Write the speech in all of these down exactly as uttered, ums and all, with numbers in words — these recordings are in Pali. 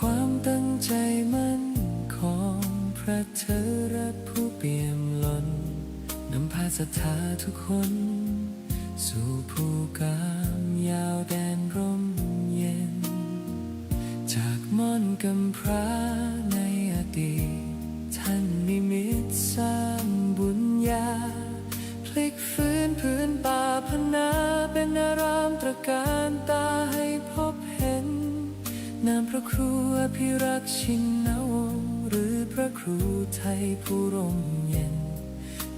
ความตั้งใจมั่นคง พระเถระผู้เปี่ยมล้น นำพาศรัทธาทุกคน สู่ภูกามยาวแดนร่มเย็น จากม่อนกำพร้าในอดีต ท่านนิมิตสร้างบุญญา พลิกฟื้นผืนป่าพนาเป็นอารามตระการตาให้พบเห็น นามพระครูอภิรักษ์ชินวงศ์ หรือพระครูไทยผู้ร่มเย็น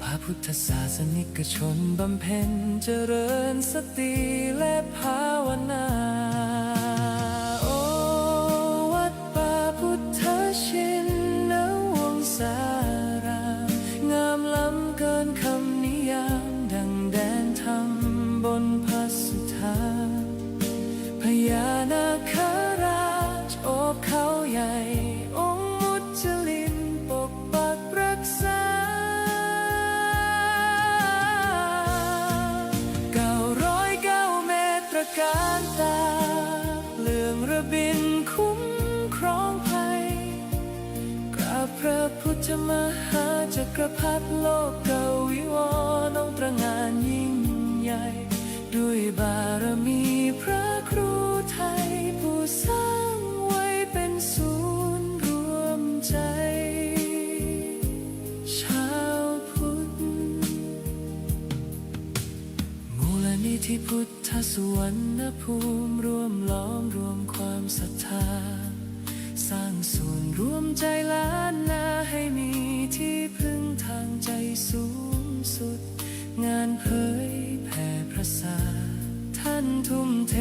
พาพุทธศาสนิกชนบำเพ็ญเจริญสติและภาวนา โอ วัดป่าพุทธชินวงศาราม งามล้ำเกินคำนิยาม ดังแดนธรรมบนพระสุธา พญานาคราชโอบเขาใหญ่ องค์มุจลินปกปักรักษา เก้าร้อยเก้าเมตรตระการตา เรืองระบินคุ้มครองภัย กราบพระพุทธมหาจักรพรรดิโลกวิวรณ์ องค์ตระหง่านยิ่งใหญ่ ด้วยบารมีพระครูไทย ผู้สร้างไว้เป็นศูนย์รวมใจชาวพุทธ มูลนิธิพุทธสุวรรณภูมิ ร่วมหลอมรวมความศรัทธา สร้างศูนย์รวมใจล้านนา ให้มีที่พึ่งทางใจสูงสุด งานเผยแผ่พระศาสนา ท่านทุ่มเท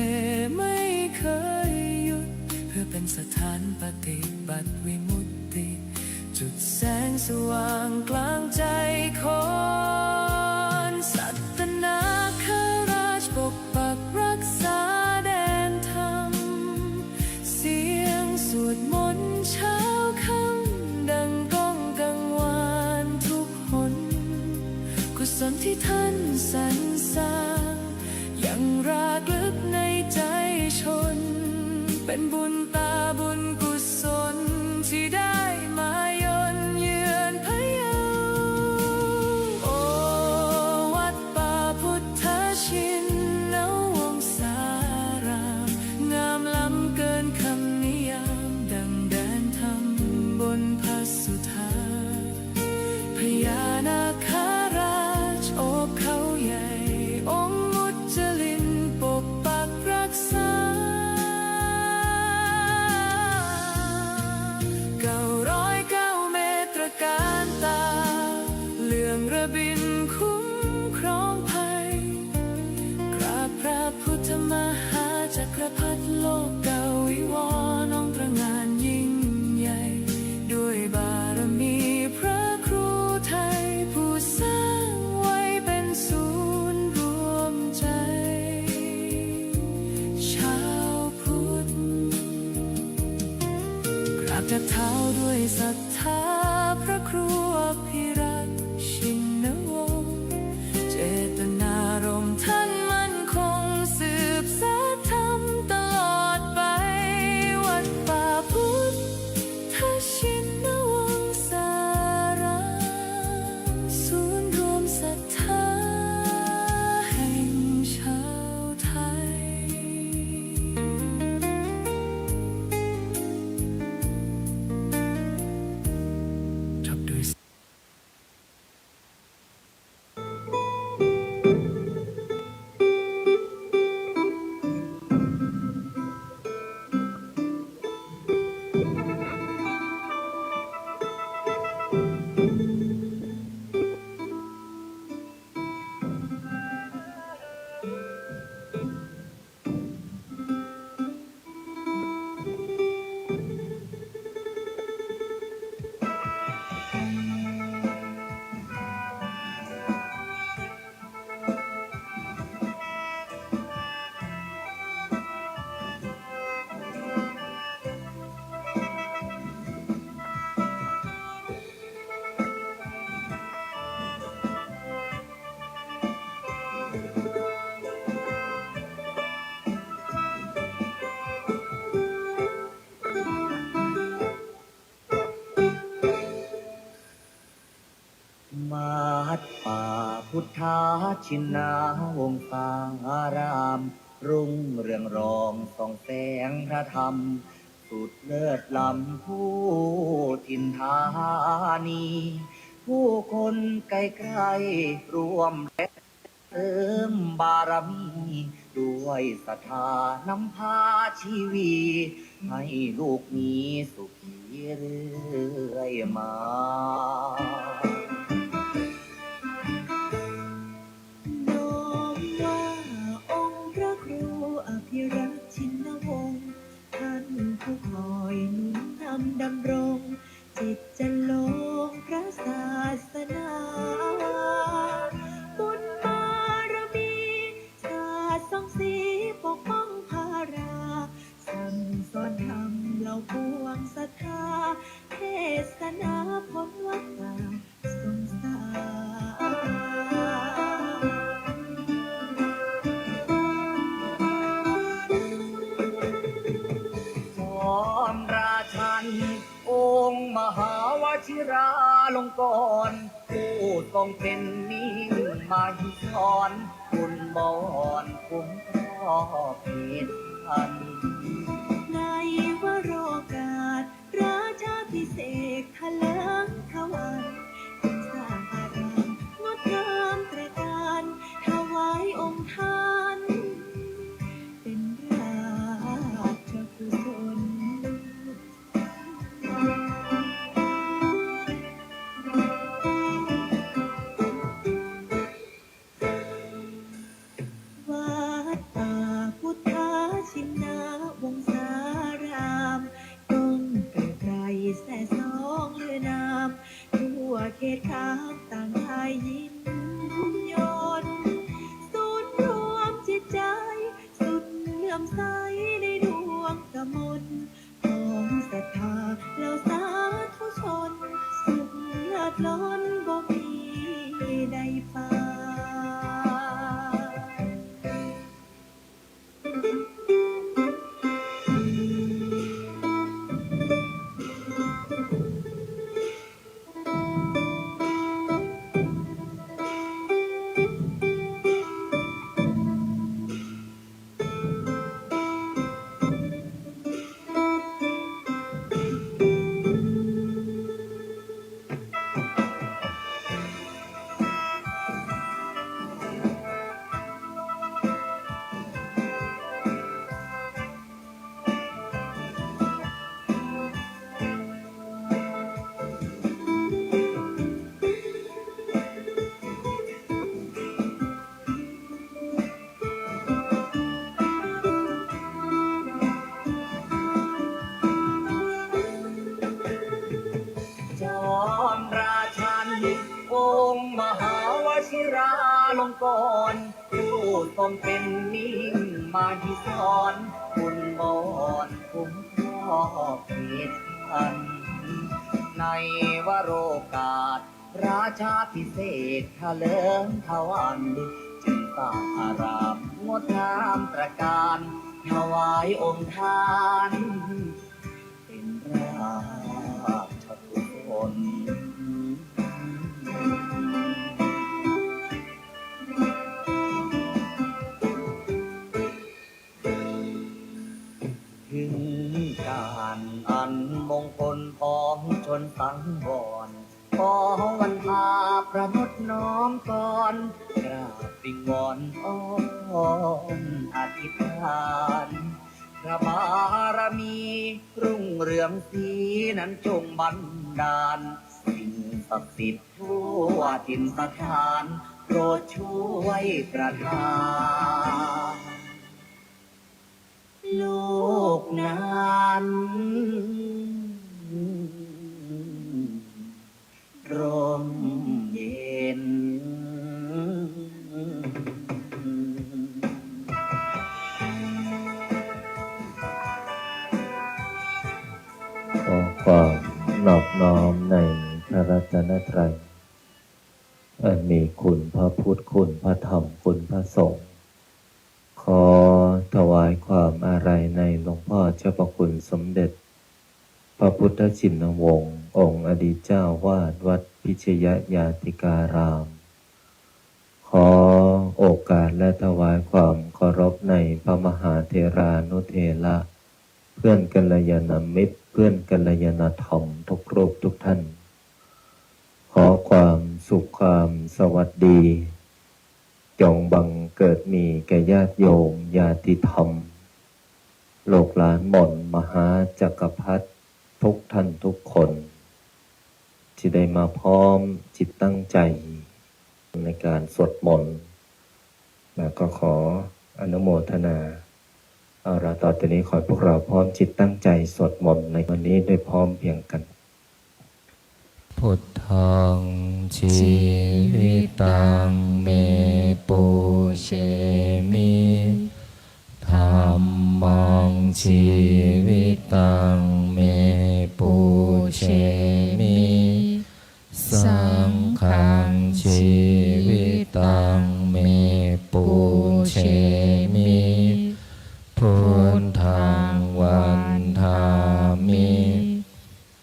ไม่เคยหยุด เพื่อเป็นสถานปฏิบัติวิมุตติ จุดแสงสว่างกลางใจคน สัตนาคราชปกปักรักษาแดนธรรม เสียงสวดมนต์เช้าค่ำดังก้องกังวานทุกหน กุศลที่ท่านสรรสร้าง ยังรากลึกในใจชน เป็นบุญตาบุญกุศลที่ได้มายนเยือนพะเยา โอ วัดป่าพุทธชินวงศาราม งามล้ำเกินคำนิยาม ดังแดนธรรมบนพระสุธา พญานาคราชโอบเขาใหญ่ องค์มุจลินปกปักรักษา เก้าร้อยเก้าเมตรตระการตา เรืองระบินคุ้มครองภัย กราบพระพุทธมหาจักรพรรดิโลกวิวรณ์ องค์ตระหง่านยิ่งใหญ่ ด้วยบารมีพระครูไทย ผู้สร้างไว้เป็นศูนย์รวมใจชาวพุทธ กราบจากเท้าด้วยศรัทธาพระครูอภิรักษ์ชินวงศ์ เจตนารมณ์ท่านมั่นคงสืบสานธรรมตลอดไป วัดป่าพุทธชินวงศาราม ศูนย์รวมศรัทธาแห่งชาวไทย จบด้วย ทาชินนาวงศาราม รุ่งเรืองรองส่องแสงพระธรรม สุดเลิศล้ำผู้ถิ่นธานี ผู้คนไกลๆร่วมแรงเสริมบารมี ด้วยศรัทธานำพาชีวี ให้ลูกมีสุขีเรื่อยมา น้อมว่าองค์พระครูอภิรักษ์ชินวงศ์ ท่านผู้คอยหนุนนำดำรง จิตจะลงพระศาสนา บุญบารมี สาดส่องสีปกป้องพารา สั่งสอนธรรมเหล่าปวงศรัทธา เทศนาพ้นวัฏฏะสงสาร จอมราชัน องค์มหาวชิราลงกรณ์ ผู้ทรงเป็นมิ่งมหิธร คุณบอนคุ้มครอบเหตุพัน ในวโรกาส ราชาภิเษกถลิงทวัน สร้างอารามงดงามตระการ ถวายองค์ท่าน เป็นราชกุศล วัดป่าพุทธชินวงศาราม ก้องเกริกไกรแซ่ซ้องลือนาม ทั่วเขตคามต่างได้ยินยน ศูนย์รวมจิตใจ สุดเลื่อมใสในดวงกมล ของศรัทธาเหล่าสาธุชน สุขเลิศล้นบ่มีได้ปาน จอมราชัน องค์มหาวชิราลงกรณ์ ผู้ทรงเป็นมิ่งมหิธร คุณบอนคุ้มครอบเหตุพัน ในวโรกาส ราชาภิเษกถลิงทวัน จึงสร้างอารามงดงามตระการ ถวายองค์ท่าน เป็นราชกุศล ถึงการอันมงคลพ้องชนสังวร ขอวันพาประนดน้อมกร กราบวิงวอนอ้อนอธิษฐาน พระบารมีรุ่งเรืองศรีนั้นจงบันดาล สิ่งศักดิ์สิทธิ์ทั่วถิ่นสถาน โปรดช่วยประทาน ลูกนั้นร่มเย็น ขอความนอบน้อมในพระรัตนตรัย อันมีคุณพระพุทธ คุณพระธรรม คุณพระสงฆ์ ขอถวายความอาลัยในหลวงพ่อเจ้าพระคุณสมเด็จ พระพุทธชินวงศ์ องค์อดีตเจ้าวาดวัดพิชยญาติการาม ข ขอโอกาสและถวายความเคารพในพระมหาเถรานุเถระ เพื่อนกัลยาณมิตร เพื่อนกัลยาณธรรมทุกรูปทุกท่าน ขอความสุขความสวัสดี จงบังเกิดมีแก่ญาติโยมญาติธรรม ลูกหลานหม่อนมหาจักรพรรดิทุกท่านทุกคน ที่ได้มาพร้อมจิตตั้งใจในการสวดมนต์ แล้วก็ขออนุโมทนา เอาละ ต่อจากนี้ขอให้พวกเราพร้อมจิตตั้งใจสวดมนต์ในวันนี้ด้วยพร้อมเพรียงกัน Buddhaṃ jīvitaṃ me pūjemi, dhammaṃ jīvitaṃ me pūjemi, saṅghaṃ jīvitaṃ me pūjemi, buddhaṃ vandāmi,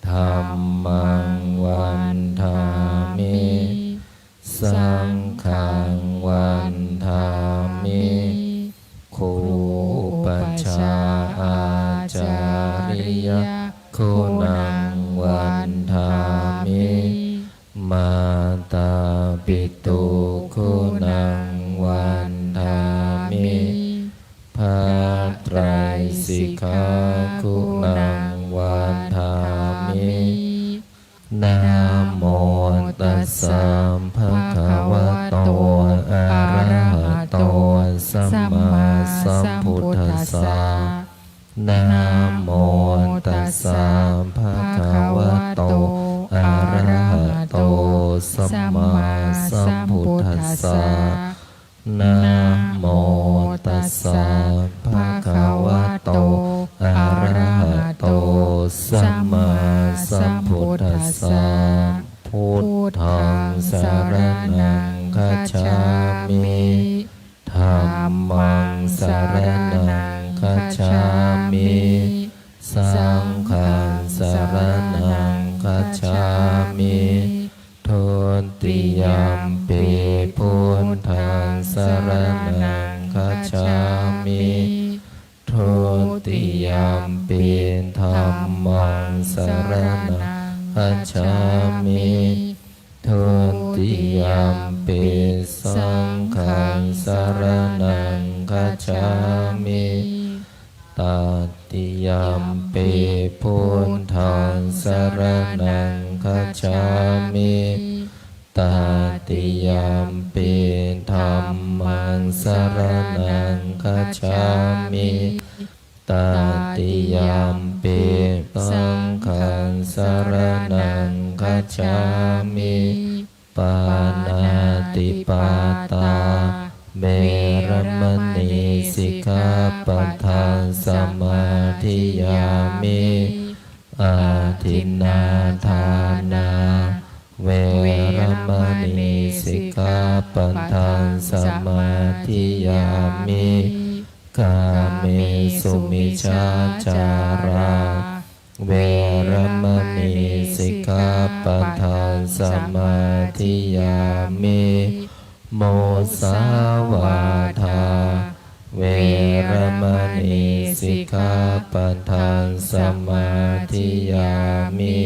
dhammaṃ vandāmi, saṅghaṃ vandāmi. ครูอุปัชฌาย์อาจาริยะ guṇaṃ vandāmi, mātāpituguṇaṃ vandāmi, พระไตรสิกขา guṇaṃ vandāmi. Namo tassa bhagavato arahato sammāsambuddhassa. Namo tassa bhagavato arahato sammāsambuddhassa. Namo tassa bhagavato arahato sammāsambuddhassa. Buddhaṃ saraṇaṃ gacchāmi. Dhammaṃ saraṇaṃ gacchāmi. Saṅghaṃ saraṇaṃ gacchāmi. Dutiyampi buddhaṃ saraṇaṃ gacchāmi. Dutiyampi dhammaṃ saraṇaṃ gacchāmi. Dutiyampi saṅghaṃ saraṇaṃ gacchāmi. Tatiyampi buddhaṃ saraṇaṃ gacchāmi. Tatiyampi dhammaṃ saraṇaṃ gacchāmi. Tatiyampi saṅghaṃ saraṇaṃ gacchāmi. Pāṇātipātā veramaṇī sikkhāpadaṃ samādiyāmi. Adinnādānā veramaṇī sikkhāpadaṃ samādiyāmi. Kāmesu micchācārā veramaṇī sikkhāpadaṃ samādiyāmi. Musāvādā veramaṇī sikkhāpadaṃ samādiyāmi.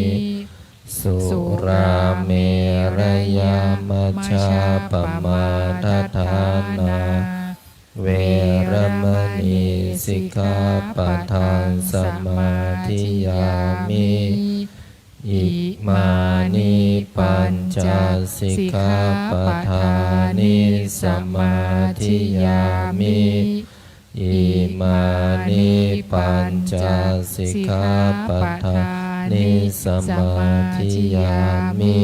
Surāmerayamajjapamādaṭṭhānā veramaṇī sikkhāpadaṃ samādiyāmi. Imāni pañca sikkhāpadāni samādiyāmi. Imāni pañca sikkhāpadāni samādiyāmi.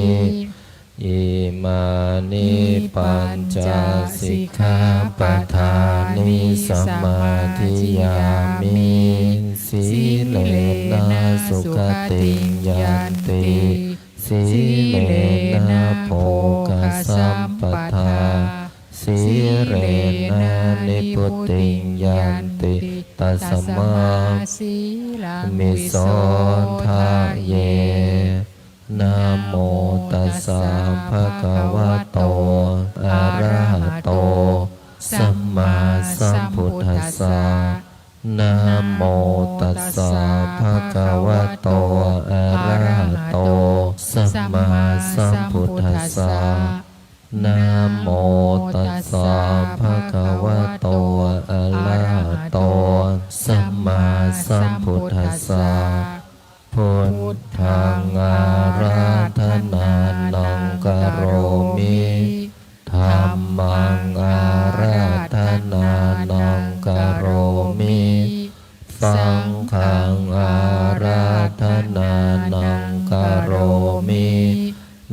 Imāni pañca sikkhāpadāni samādiyāmi. Sīlena sugatiṃ yanti, sīlena bhogasampadā, sīlena nibbutiṃ yanti, tasmā sīlaṃ visodhaye. Namo tassa bhagavato arahato buddhassa. Namo tassa bhagavato arahato sammāsambuddhassa. Namo tassa bhagavato arahato sammāsambuddhassa. Buddhaṃ ārādhanānaṃ karomi. Dhammaṃ ārādhanānaṃ karomi. Saṅghaṃ ārādhanānaṃ karomi.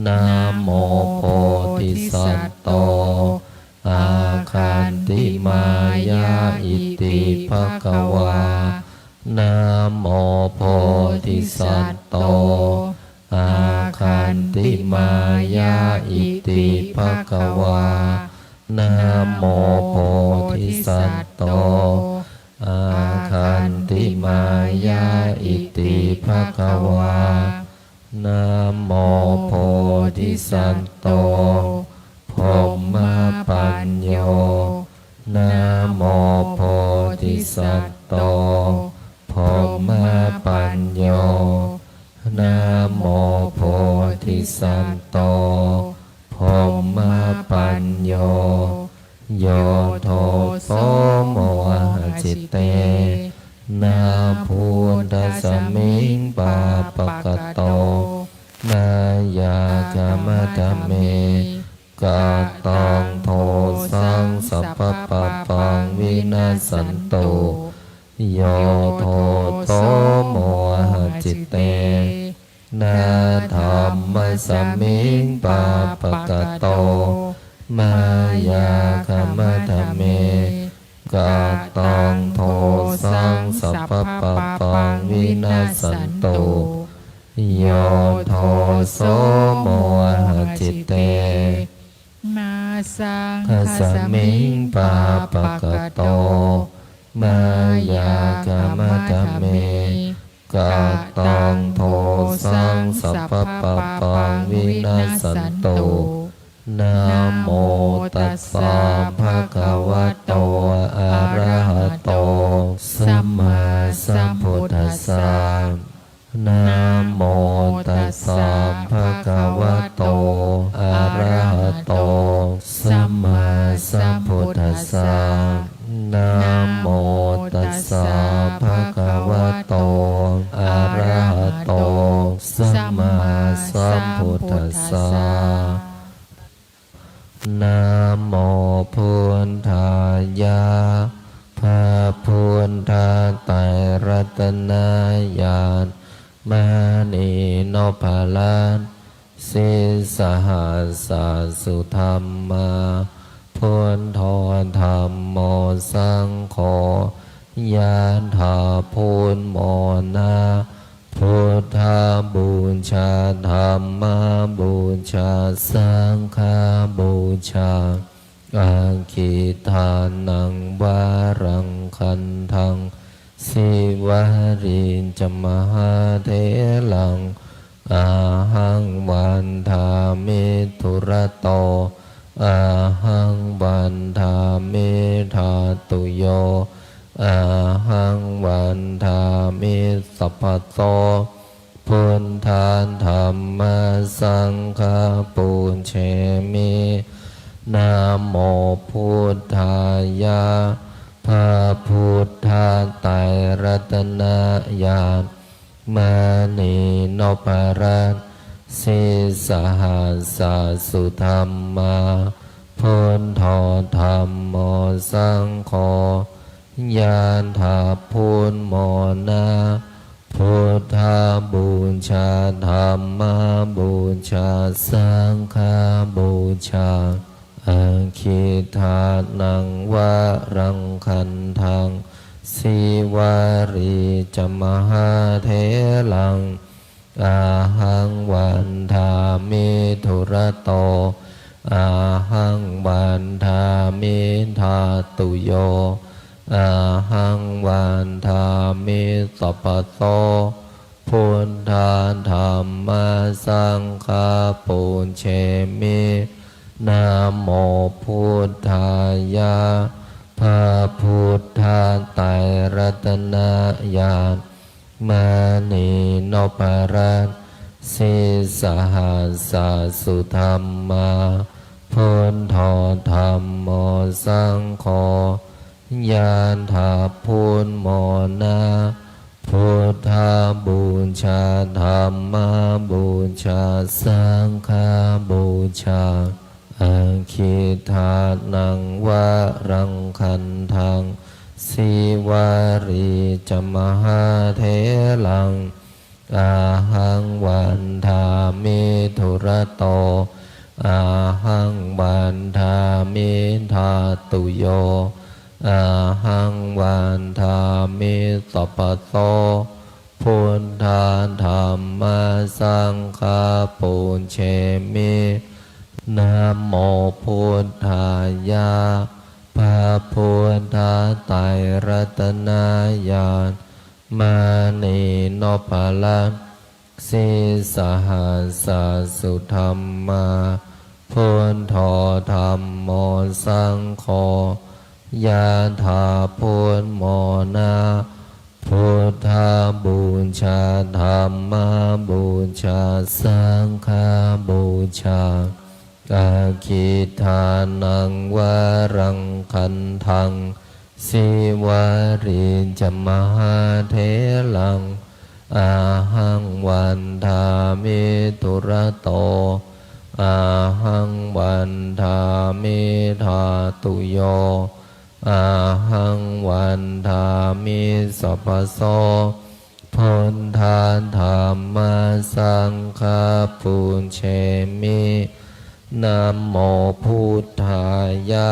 Namo bodhisatto āgantimāya iti bhagavā. Namo bodhisatto āgantimāya iti bhagavā. Namo bodhisatto āgantimāya iti bhagavā. Namo bodhisatto brahmapañño. Namo bodhisatto brahmapañño. Namo bodhisatto brahmapañño. Yo doso mohacittena buddhasmiṃ pāpakato mayā khamatame. Kataṃ dosaṃ sabbapāpaṃ vinassantu. Yo doso mohacittena dhammasmiṃ pāpakato mayā khamatame. Kataṃ dosaṃ sabbapāpaṃ vinassantu. Yo doso mohacitte na saṅghasmiṃ pāpakato mayā khamatame. Kataṃ dosaṃ sabbapāpaṃ vinassantu. Namo tassa bhagavato arahato sammāsambuddhassa. Namo tassa bhagavato arahato sammāsambuddhassa. Namo tassa bhagavato arahato sammāsambuddhassa. Namo buddhāya. พระพุทธไตรรัตนญาณ มณีนพรัตน์ sīsahassa sudhammā, buddho dhammo saṅgho, ยะถา พุทโธ โมนะ พุทธบูชา ธัมมบูชา สังฆบูชา Aggidānaṃ varaṃ gandhaṃ, Sīvalī ca mahātheraṃ, ahaṃ vandāmi dūrato, ahaṃ vandāmi dhātuyo, ahaṃ vandāmi sabbato. Buddha dhamma saṅgha pūjemi. Namo buddhāya. พระพุทธไตรรัตนญาณ มณีนพรัตน์ sīsahassa sudhammā, buddho dhammo saṅgho, ยะถา พุทโธ โมนะ พุทธบูชา ธัมมบูชา สังฆบูชา Aggidānaṃ varaṃ gandhaṃ, Sīvalī ca mahātheraṃ, ahaṃ vandāmi dūrato, ahaṃ vandāmi dhātuyo, ahaṃ vandāmi sabbato. Buddha dhamma saṅgha pūjemi. Namo buddhāya. พระพุทธไตรรัตนญาณ มณีนพรัตน์ sīsahassa sudhammā, buddho dhammo saṅgho, ຍາດຖາພູດມໍລະ Buddhabūjā, dhammabūjā, saṅghabūjā. Akhiṭṭhānaṃ varaṃ gandhaṃ, Sīvalī ca mahātheraṃ, ahaṃ vandāmi dūrato, ahaṃ vandāmi dhātuyo, ahaṃ vandāmi sabbaso. Buddha dhamma saṅgha pūjemi. Namo buddhāya. พระพุทธไตรรัตนญาณ มณีนพรัตน์ sīsahassa sudhammā, buddho dhammo saṅgho, ຍາດຖາພູດມໍລະ Buddhabūjā, dhammabūjā, saṅghabūjā. Akhiṭṭhānaṃ varaṃ gandhaṃ, Sīvalī ca mahātheraṃ, ahaṃ vandāmi dūrato, ahaṃ vandāmi dhātuyo, ahaṃ vandāmi sabbaso. Buddha dhamma saṅgha pūjemi. Namo buddhāya.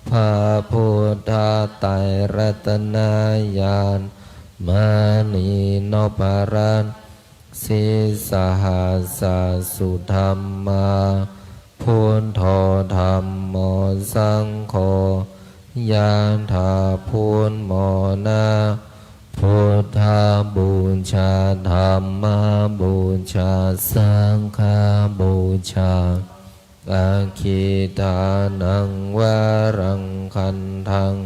พระพุทธไตรรัตนญาณ มณีนพรัตน์ sīsahassa sudhammā, buddho dhammo saṅgho, ຍາດຖາພູດມໍລະ Buddhabūjā, dhammabūjā, saṅghabūjā. Akhiṭṭhānaṃ varaṃ gandhaṃ,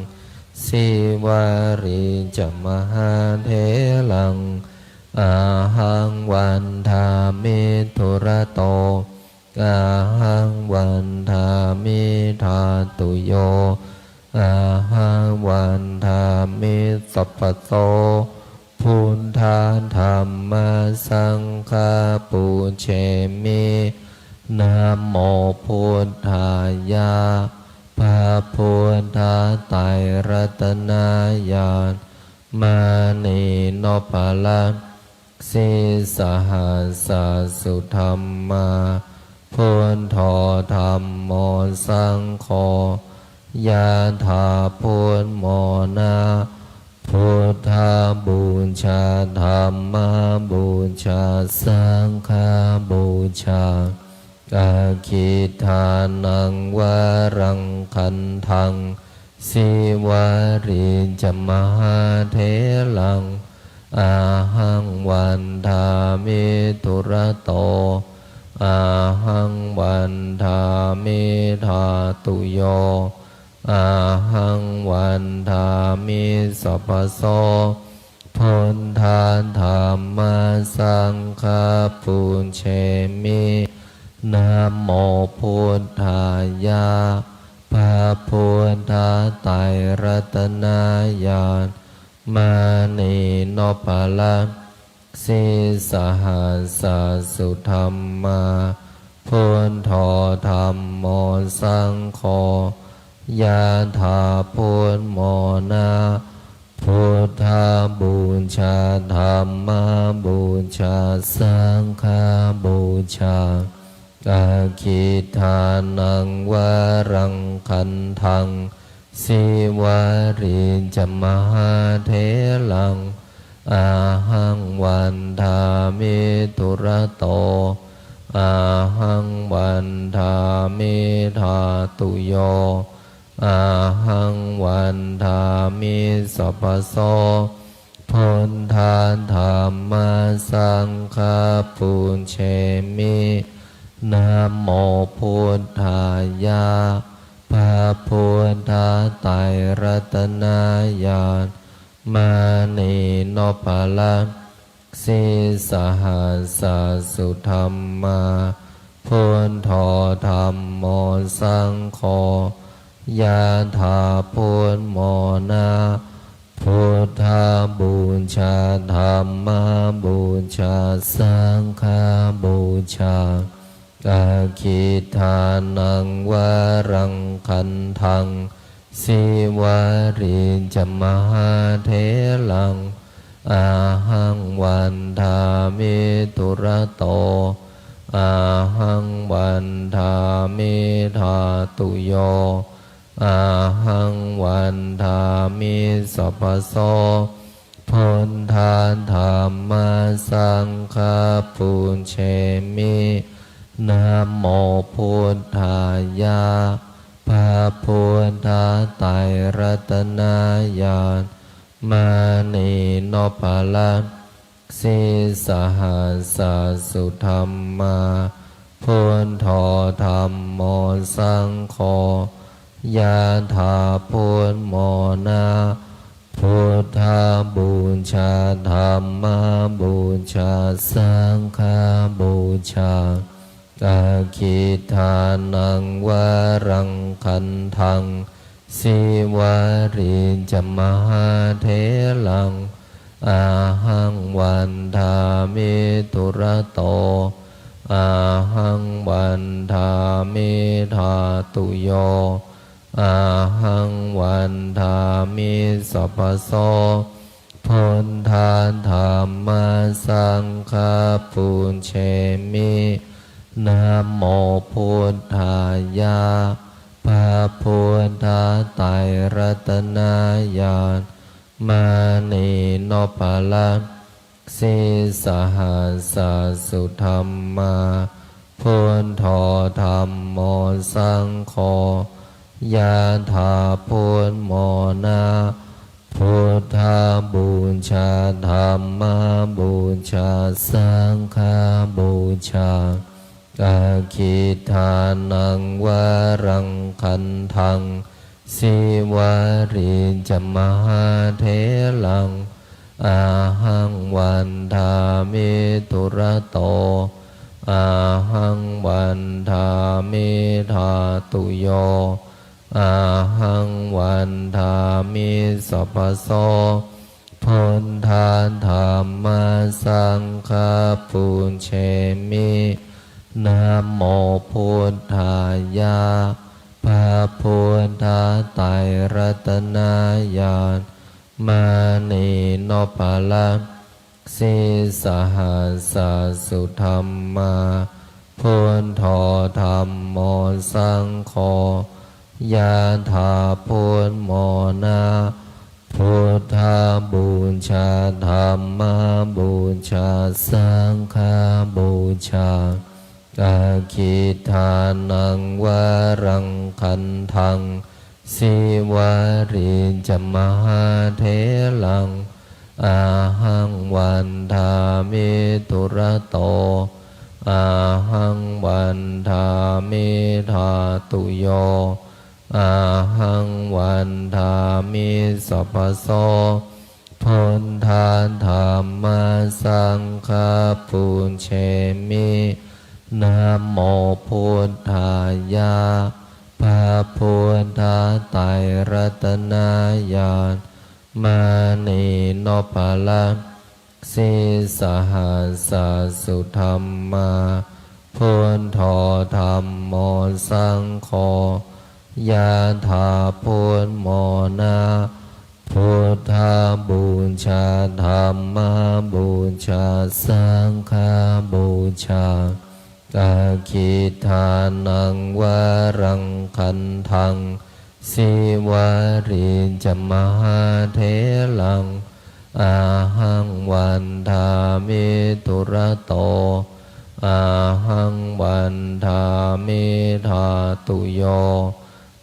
Sīvalī ca mahātheraṃ, ahaṃ vandāmi dūrato, ahaṃ vandāmi dhātuyo, ahaṃ vandāmi sabbaso. Buddha dhamma saṅgha pūjemi. Namo buddhāya. พระพุทธไตรรัตนญาณ มณีนพรัตน์ sīsahassa sudhammā, buddho dhammo saṅgho, ຍາດຖາພູດມໍລະ Buddhabūjā, dhammabūjā, saṅghabūjā. Akhiṭṭhānaṃ varaṃ gandhaṃ, Sīvalī ca mahātheraṃ, ahaṃ vandāmi dūrato, ahaṃ vandāmi dhātuyo, ahaṃ vandāmi sabbaso. Buddha dhamma saṅgha pūjemi. Namo buddhāya. พระพุทธไตรรัตนญาณ มณีนพรัตน์ sīsahassa sudhammā, buddho dhammo saṅgho, ຍາດຖາພູດມໍລະ Buddhabūjā, dhammabūjā, saṅghabūjā. Akhiṭṭhānaṃ varaṃ gandhaṃ, Sīvalī ca mahātheraṃ, ahaṃ vandāmi dūrato, ahaṃ vandāmi dhātuyo, ahaṃ vandāmi sabbaso. Buddha dhamma saṅgha pūjemi. Namo buddhāya. พระพุทธไตรรัตนญาณ มณีนพรัตน์ sīsahassa sudhammā, buddho dhammo saṅgho, ยะถา พุทโธ นะ Buddhapūjā, Dhammapūjā, Saṅghapūjā. Aggidānaṃ varaṃ gandhaṃ, Sīvalī ca mahātheraṃ, ahaṃ vandāmi dūrato, ahaṃ vandāmi dhātuyo, ahaṃ vandāmi sabbaso. Buddha dhamma saṅgha pūjemi. Namo buddhāya. พระพุทธไตรรัตนญาณ มณีนพรัตน์ sīsahassa sudhammā, buddho dhammo saṅgho, ยะถา พุทโธ นะ Buddhapūjā, Dhammapūjā, Saṅghapūjā. Aggidānaṃ varaṃ gandhaṃ, Sīvalī ca mahātheraṃ, ahaṃ vandāmi dūrato, ahaṃ vandāmi dhātuyo, ahaṃ vandāmi sabbaso. Buddha dhamma saṅgha pūjemi. Namo buddhāya. พระพุทธไตรรัตนญาณ มณีนพรัตน์ sīsahassa sudhammā, buddho dhammo saṅgho, ยะถา พุทโธ นะ Buddhapūjā, Dhammapūjā, Saṅghapūjā. Aggidānaṃ varaṃ gandhaṃ, Sīvalī ca mahātheraṃ, ahaṃ vandāmi dūrato, ahaṃ vandāmi dhātuyo, ahaṃ vandāmi sabbaso. Buddha dhamma saṅgha pūjemi. Namo buddhāya. พระพุทธไตรรัตนญาณ มณีนพรัตน์ sīsahassa sudhammā, buddho dhammo saṅgho, ยะถา พุทโธ นะ Buddhapūjā, Dhammapūjā, Saṅghapūjā. Aggidānaṃ varaṃ gandhaṃ, Sīvalī ca mahātheraṃ, ahaṃ vandāmi dūrato, ahaṃ vandāmi dhātuyo, ahaṃ vandāmi sabbaso. Buddha dhamma saṅgha pūjemi. Namo buddhāya. พระพุทธไตรรัตนญาณ มณีนพรัตน์ sīsahassa sudhammā, buddho dhammo saṅgho, ยะถา พุทโธ นะ Buddhapūjā, Dhammapūjā, Saṅghapūjā. Aggidānaṃ varaṃ gandhaṃ, Sīvalī ca mahātheraṃ, ahaṃ vandāmi dūrato, ahaṃ vandāmi dhātuyo,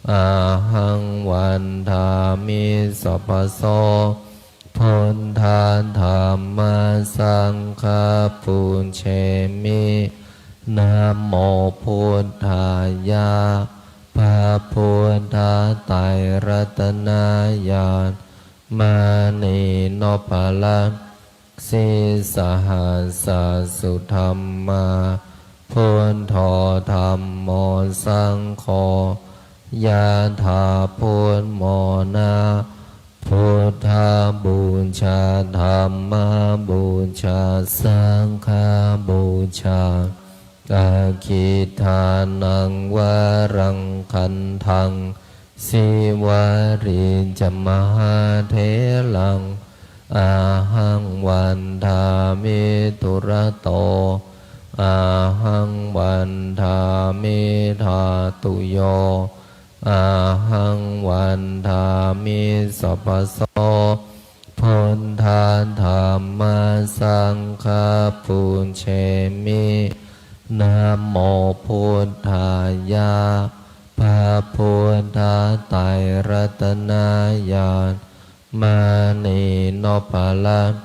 ahaṃ vandāmi sabbaso. Buddha dhamma saṅgha pūjemi. Namo buddhāya. พระพุทธไตรรัตนญาณ มณีนพรัตน์ sīsahassa sudhammā, buddho dhammo saṅgho, yathābudmona, buddhapūjā, dhammapūjā, saṅghapūjā, aggidānaṃ varaṃ gandhaṃ, Sīvalī ca mahātheraṃ, ahaṃ vandāmi dūrato, ahaṃ vandāmi dhātuyo, ahaṃ vandāmi sabbaso. Buddha dhamma saṅgha pūjemi. Namo buddhāya. พระพุทธไตรรัตนญาณ มณีนพรัตน์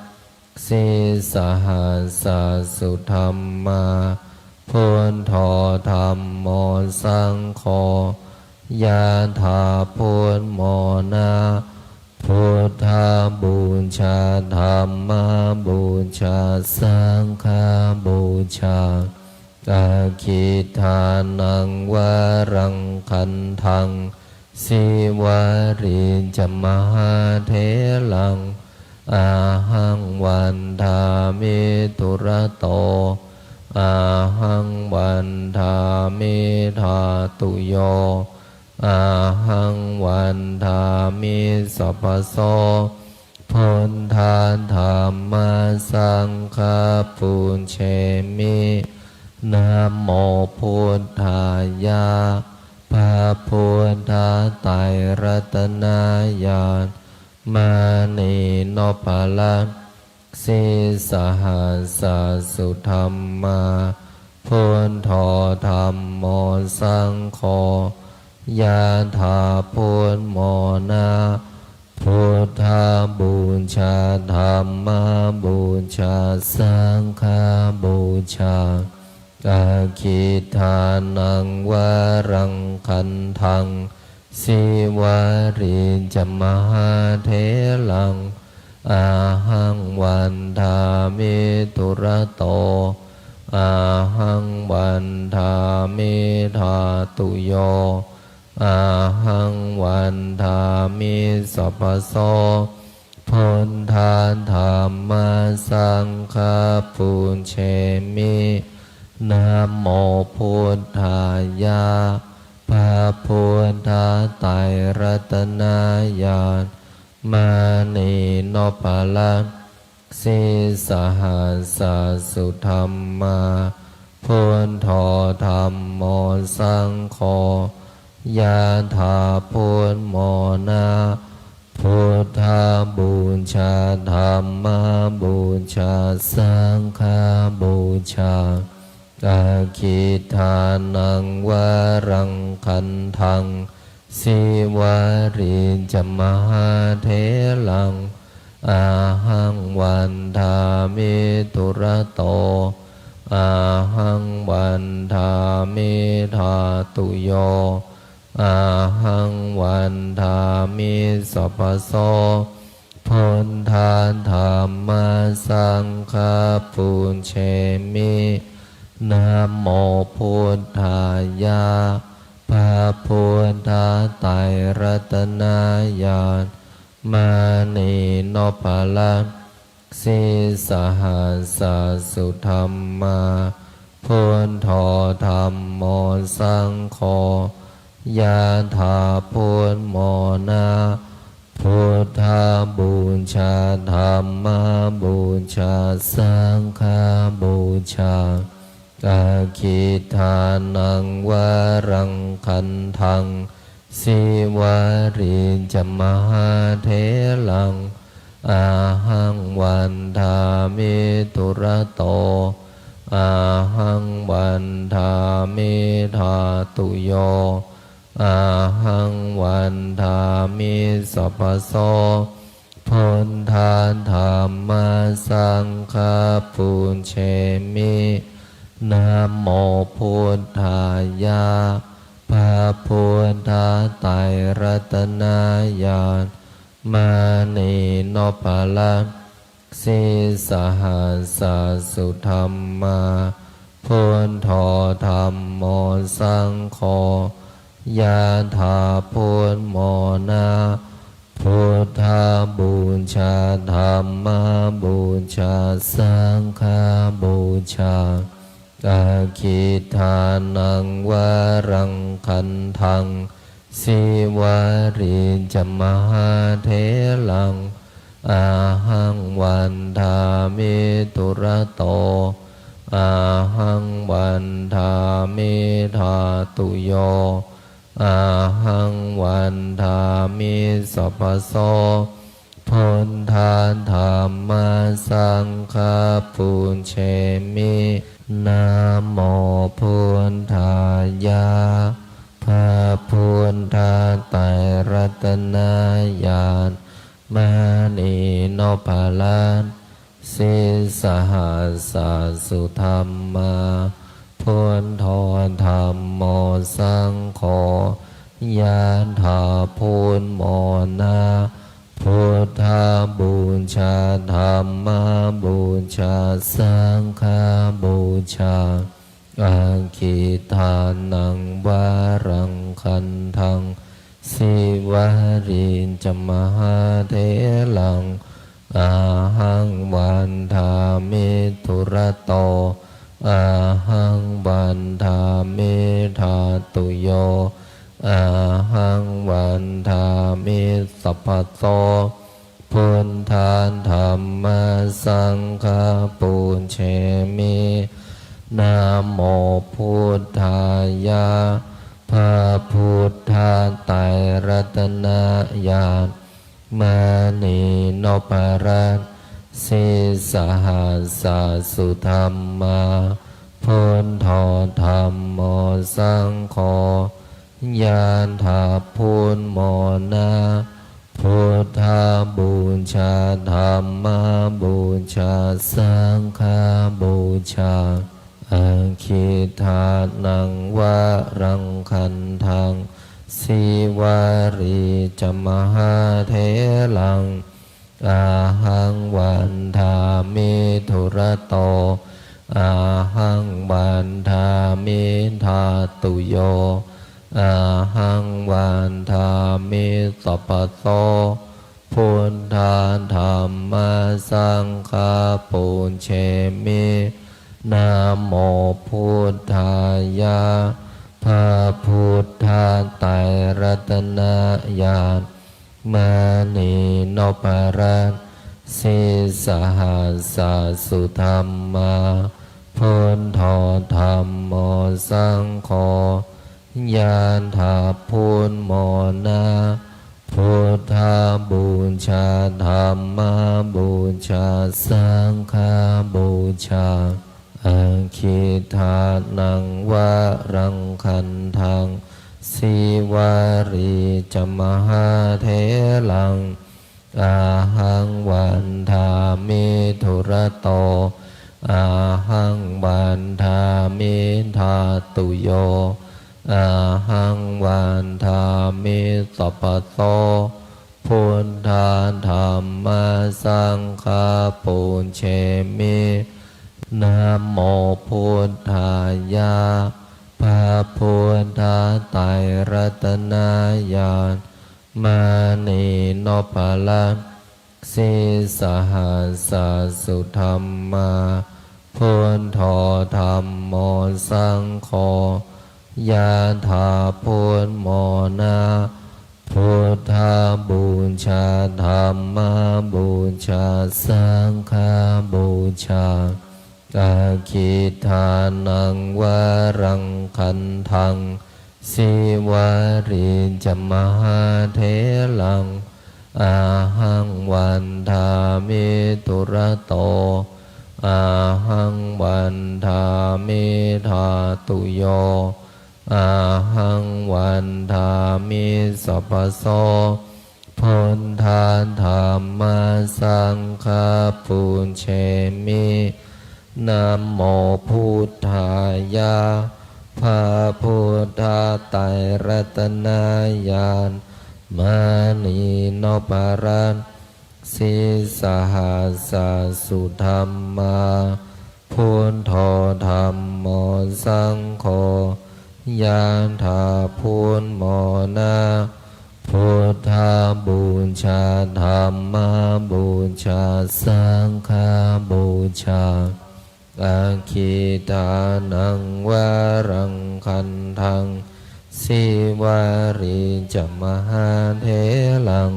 sīsahassa sudhammā, buddho dhammo saṅgho, yathābudmona, buddhapūjā, dhammapūjā, saṅghapūjā, aggidānaṃ varaṃ gandhaṃ, Sīvalī ca mahātheraṃ, ahaṃ vandāmi dūrato, ahaṃ vandāmi dhātuyo, ahaṃ vandāmi sabbaso. Buddha dhamma saṅgha pūjemi. Namo buddhāya. พระพุทธไตรรัตนญาณ มณีนพรัตน์ sīsahassa sudhammā, buddho dhammo saṅgho, yathābudmona, buddhapūjā, dhammapūjā, saṅghapūjā, aggidānaṃ varaṃ gandhaṃ, Sīvalī ca mahātheraṃ, ahaṃ vandāmi dūrato, ahaṃ vandāmi dhātuyo, ahaṃ vandāmi sabbaso. Buddha dhamma saṅgha pūjemi. Namo buddhāya. พระพุทธไตรรัตนญาณ มณีนพรัตน์ sīsahassa sudhammā, buddho dhammo saṅgho, yathābudmona, buddhapūjā, dhammapūjā, saṅghapūjā, aggidānaṃ varaṃ gandhaṃ, Sīvalī ca mahātheraṃ, ahaṃ vandāmi dūrato, ahaṃ vandāmi dhātuyo, ahaṃ vandāmi sabbaso. Buddha dhamma saṅgha pūjemi. Namo buddhāya. พระพุทธไตรรัตนญาณ มณีนพรัตน์ sīsahassa sudhammā, buddho dhammo saṅgho, yathābudmona, buddhapūjā, dhammapūjā, saṅghapūjā, aggidānaṃ varaṃ gandhaṃ, Sīvalī ca mahātheraṃ, ahaṃ vandāmi dūrato, ahaṃ vandāmi dhātuyo, ahaṃ vandāmi sabbaso. Buddha dhamma saṅgha pūjemi. Namo buddhāya. พ พระพุทธไตรรัตนญาณ มณีนพรัตน์ sīsahassasudhammā, buddho dhammo saṅgho, ยะถา พุทโธ นะ Buddhapūjā, Dhammapūjā, Saṅghapūjā. Aggidānaṃ varaṃ gandhaṃ, Sīvalī ca mahātheraṃ, ahaṃ vandāmi dūrato, ahaṃ vandāmi dhātuyo, ahaṃ vandāmi sabbaso. Buddha dhamma saṅgha pūjemi. Namo buddhāya. พระพุทธไตรรัตนญาณ มณีนพรัตน์ sīsahassasudhammā, buddho dhammo saṅgho, ยะถา พุทโธ นะ Buddhapūjā, Dhammapūjā, Saṅghapūjā. Aggidānaṃ varaṃ gandhaṃ, Sīvalī ca mahātheraṃ, ahaṃ vandāmi dūrato, ahaṃ vandāmi dhātuyo, ahaṃ vandāmi sabbaso. Buddha dhamma saṅgha pūjemi. Namo buddhāya. พระพุทธไตรรัตนญาณ มณีนพรัตน์ sīsahassasudhammā, buddho dhammo saṅgho, ยะถา พุทโธ นะ Buddhapūjā, Dhammapūjā, Saṅghapūjā. Aggidānaṃ varaṃ gandhaṃ, Sīvalī ca mahātheraṃ, ahaṃ vandāmi dūrato, ahaṃ vandāmi dhātuyo, ahaṃ vandāmi sabbaso. Buddha dhamma saṅgha pūjemi. Namo buddhāya. พระพุทธไตรรัตนญาณ มณีนพรัตน์ sīsahassasudhammā, buddho dhammo saṅgho, ยะถา พุทโธ นะ Buddhapūjā, Dhammapūjā, Saṅghapūjā. Aggidānaṃ varaṃ gandhaṃ, Sīvalī ca mahātheraṃ, ahaṃ vandāmi dūrato, ahaṃ vandāmi dhātuyo, ahaṃ vandāmi sabbaso. Buddha dhamma saṅgha pūjemi. Namo buddhāya. พระพุทธไตรรัตนญาณ มณีนพรัตน์ sīsahassasudhammā, buddho dhammo saṅgho, ยะถา พุทโธ นะ Buddhapūjā, Dhammapūjā, Saṅghapūjā. Aggidānaṃ varaṃ gandhaṃ, Sīvalī ca mahātheraṃ, ahaṃ vandāmi dūrato, ahaṃ vandāmi dhātuyo, ahaṃ vandāmi sabbaso. Buddha dhamma saṅgha pūjemi. Namo buddhāya. พ พระพุทธไตรรัตนญาณ มณีนพรัตน์ sīsahassa sudhammā, buddho dhammo saṅgho, ยะถา พุทโธ นะ พุทธบูชา ธัมมบูชา สังฆบูชา Aggidānaṃ varaṃ gandhaṃ, Sīvalī ca mahātheraṃ,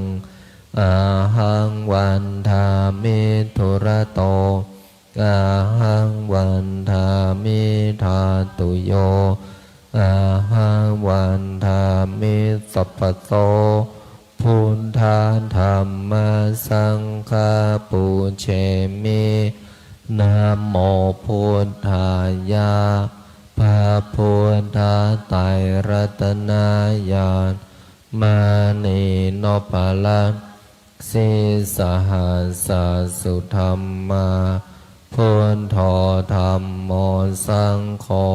ahaṃ vandāmi dūrato, ahaṃ vandāmi dhātuyo, ahaṃ vandāmi sabbaso. Buddha dhamma saṅgha pūjemi, namo buddhāya. พระพุทธไตรรัตนญาณ มณีนพรัตน์ sīsahassa sudhammā, buddho dhammo saṅgho,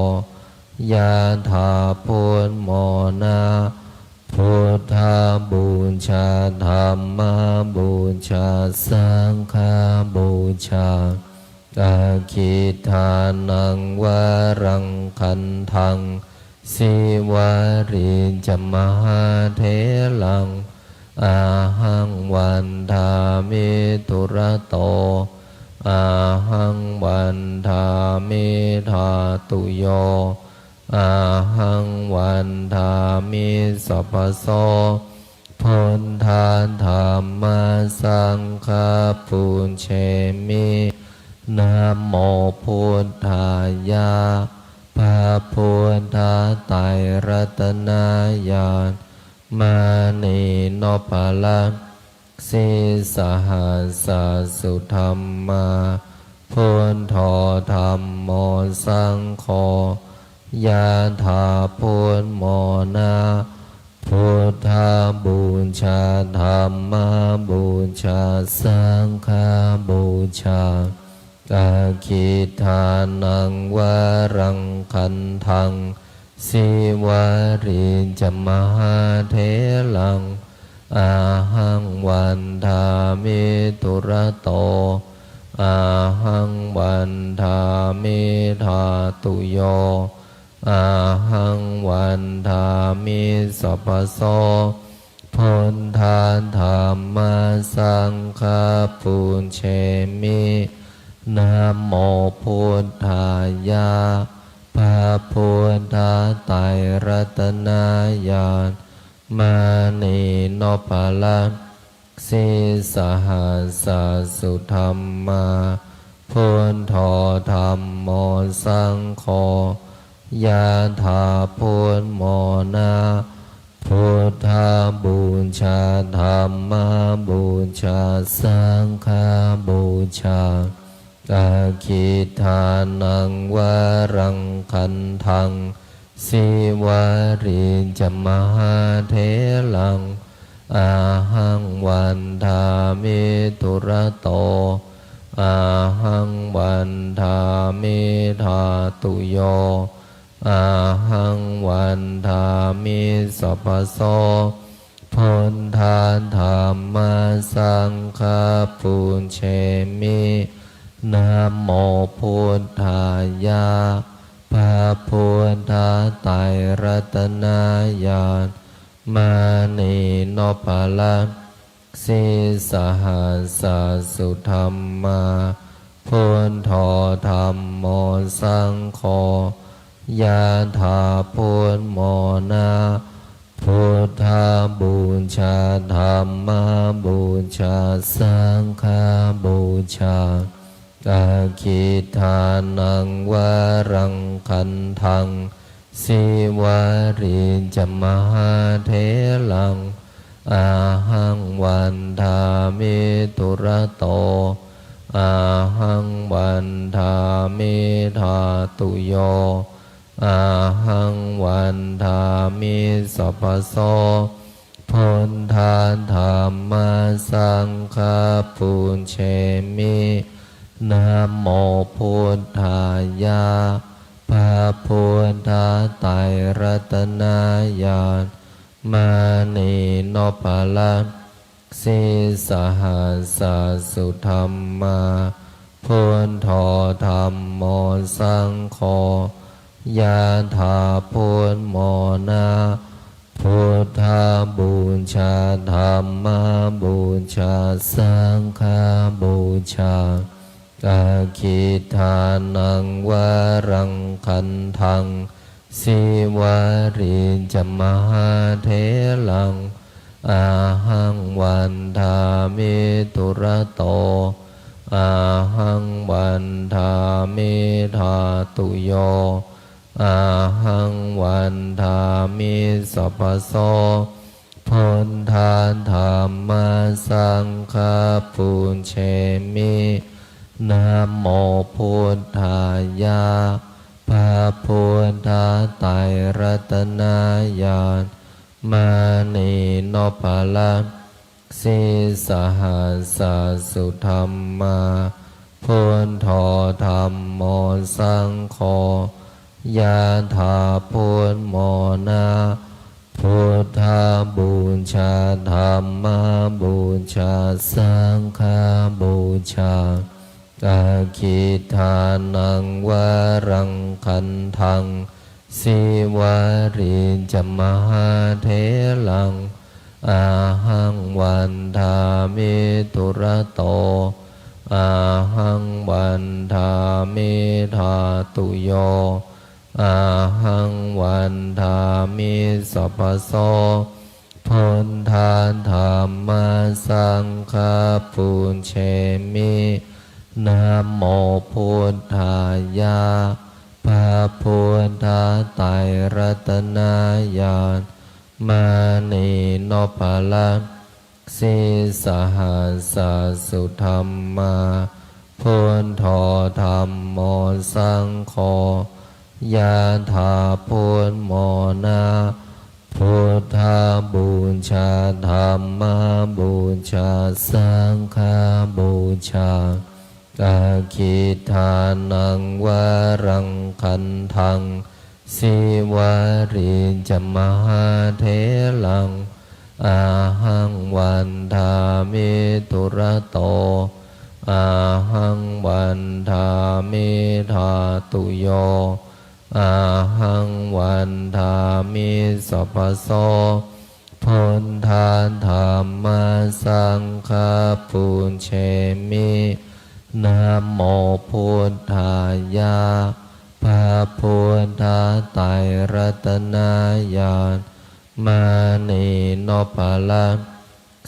ยะถา พุทโธ นะ Buddhabūjā, dhammabūjā, saṅghabūjā. Aggidānaṃ varaṃ gandhaṃ, Sīvalī ca mahātheraṃ, ahaṃ vandāmi dūrato, ahaṃ vandāmi dhātuyo, ahaṃ vandāmi sabbaso. Buddha dhamma saṅgha pūjemi, namo buddhāya. พระพุทธไตรรัตนญาณ มณีนพรัตน์ sīsahassa sudhammā, buddho dhammo saṅgho, yathā buddhamona. Buddhabūjā, dhammabūjā, saṅghabūjā. Aggidānaṃ varaṃ gandhaṃ, Sīvalī ca mahātheraṃ, ahaṃ vandāmi dūrato, ahaṃ vandāmi dhātuyo, ahaṃ vandāmi sabbaso. Buddha dhamma saṅgha pūjemi, namo buddhāya. พระพุทธไตรรัตนญาณ มณีนพรัตน์ sīsahassa sudhammā, buddho dhammo saṅgho, yathā buddhamona. Buddhabūjā, dhammabūjā, saṅghabūjā. Aggidānaṃ varaṃ gandhaṃ, Sīvalī ca mahātheraṃ, ahaṃ vandāmi dūrato, ahaṃ vandāmi dhātuyo, ahaṃ vandāmi sabbaso. Buddha dhamma saṅgha pūjemi, namo buddhāya. พระพุทธไตรรัตนญาณ มณีนพรัตน์ sīsahassa sudhammā, buddho dhammo saṅgho, yathā buddhamona. Buddhabūjā, dhammabūjā, saṅghabūjā. Aggidānaṃ varaṃ gandhaṃ, Sīvalī ca mahātheraṃ, ahaṃ vandāmi dūrato, ahaṃ vandāmi dhātuyo, ahaṃ vandāmi sabbaso. Buddha dhamma saṅgha pūjemi, namo buddhāya. พระพุทธไตรรัตนญาณ มณีนพรัตน์ sīsahassa sudhammā, buddho dhammo saṅgho, yathābudmona, buddhapūjā, dhammapūjā, saṅghapūjā, aggidānaṃ varaṃ gandhaṃ, sīvalī ca mahātheraṃ, ahaṃ vandāmi dūrato, ahaṃ vandāmi dhātuyo, ahaṃ vandāmi sabbaso, buddha dhamma saṅgha pūjemi, namo buddhāya. พระพุทธไตรรัตนญาณ มณีนพรัตน์ sīsahassa sudhammā, buddho dhammo saṅgho, yathābudmona, buddhapūjā, dhammapūjā, saṅghapūjā, aggidānaṃ varaṃ gandhaṃ, sīvalī ca mahātheraṃ, ahaṃ vandāmi dūrato, ahaṃ vandāmi dhātuyo, ahaṃ vandāmi sabbaso, buddha dhamma saṅgha pūjemi, namo buddhāya. พระพุทธไตรรัตนญาณ มณีนพรัตน์ sīsahassa sudhammā, buddho dhammo saṅgho, yathābudmona, buddhapūjā, dhammapūjā, saṅghapūjā, aggidānaṃ varaṃ gandhaṃ, sīvalī ca mahātheraṃ, ahaṃ vandāmi dūrato, ahaṃ vandāmi dhātuyo, ahaṃ vandāmi sabbaso, buddha dhamma saṅgha pūjemi, namo buddhāya. พระพุทธไตรรัตนญาณ มณีนพรัตน์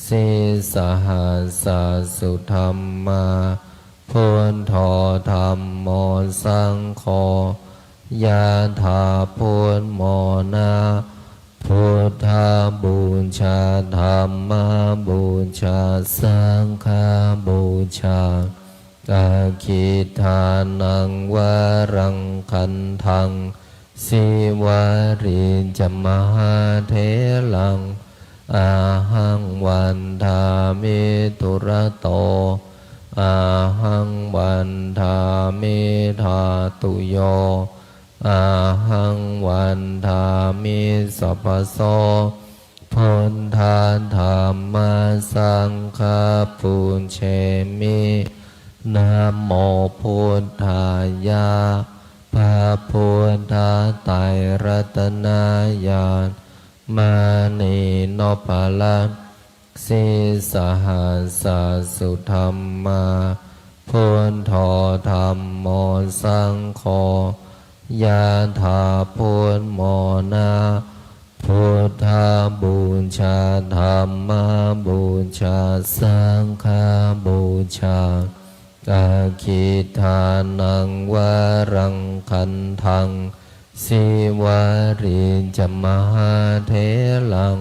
sīsahassa sudhammā, buddho dhammo saṅgho, yathābudmona, buddhapūjā, dhammapūjā, saṅghapūjā, aggidānaṃ varaṃ gandhaṃ, sīvalī ca mahātheraṃ, ahaṃ vandāmi dūrato, ahaṃ vandāmi dhātuyo, ahaṃ vandāmi sabbaso, buddha dhamma saṅgha pūjemi, namo buddhāya. พระพุทธไตรรัตนญาณ มณีนพรัตน์ sīsahassa sudhammā, buddho dhammo saṅgho, yathābudmona, buddhapūjā, dhammapūjā, saṅghapūjā, aggidānaṃ varaṃ gandhaṃ, sīvalī ca mahātheraṃ,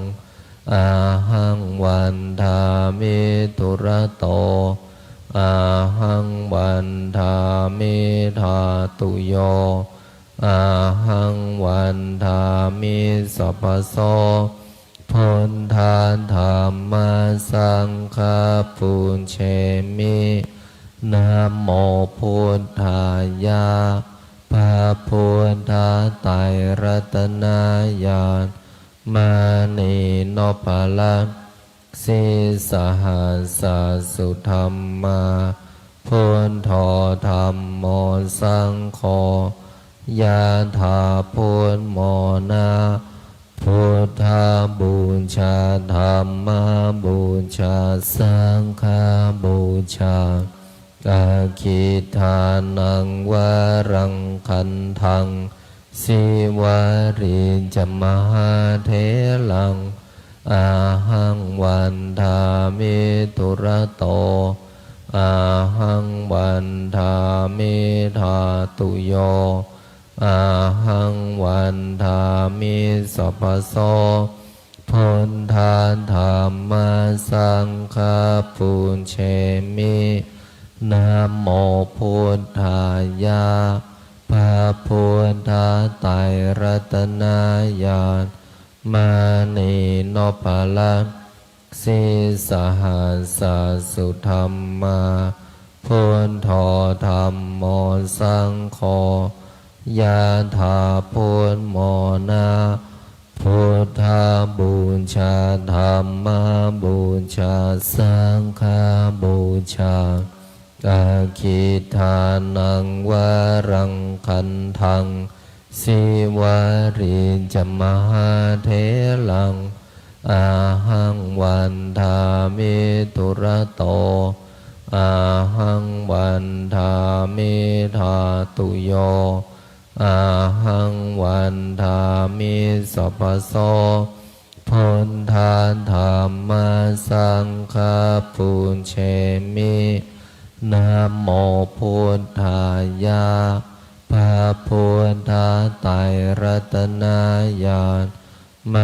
ahaṃ vandāmi dūrato, ahaṃ vandāmi dhātuyo, ahaṃ vandāmi sabbaso, buddha dhamma saṅgha pūjemi, namo buddhāya. พระพุทธไตรรัตนญาณ มณีนพรัตน์ sīsahassa sudhammā, buddho dhammo saṅgho, ยะถา พุทโธ นะ Buddhabūjā, dhammabūjā, saṅghabūjā. Aggidānaṃ varaṃ gandhaṃ, Sīvalī ca mahātheraṃ, ahaṃ vandāmi dūrato, ahaṃ vandāmi dhātuyo, ahaṃ vandāmi sabbaso. Buddha dhamma saṅgha pūjemi. Namo buddhāya. พระพุทธไตรรัตนญาณ มณีนพรัตน์ sīsahassa sudhammā, buddho dhammo saṅgho, ยะถา พุทโธ นะ Buddhabūjā, dhammabūjā, saṅghabūjā. Aggidānaṃ varaṃ gandhaṃ, Sīvalī ca mahātheraṃ, ahaṃ vandāmi dūrato, ahaṃ vandāmi dhātuyo, ahaṃ vandāmi sabbaso. Buddha dhamma saṅgha pūjemi. Namo buddhāya. พระพุทธไตรรัตนญาณ ม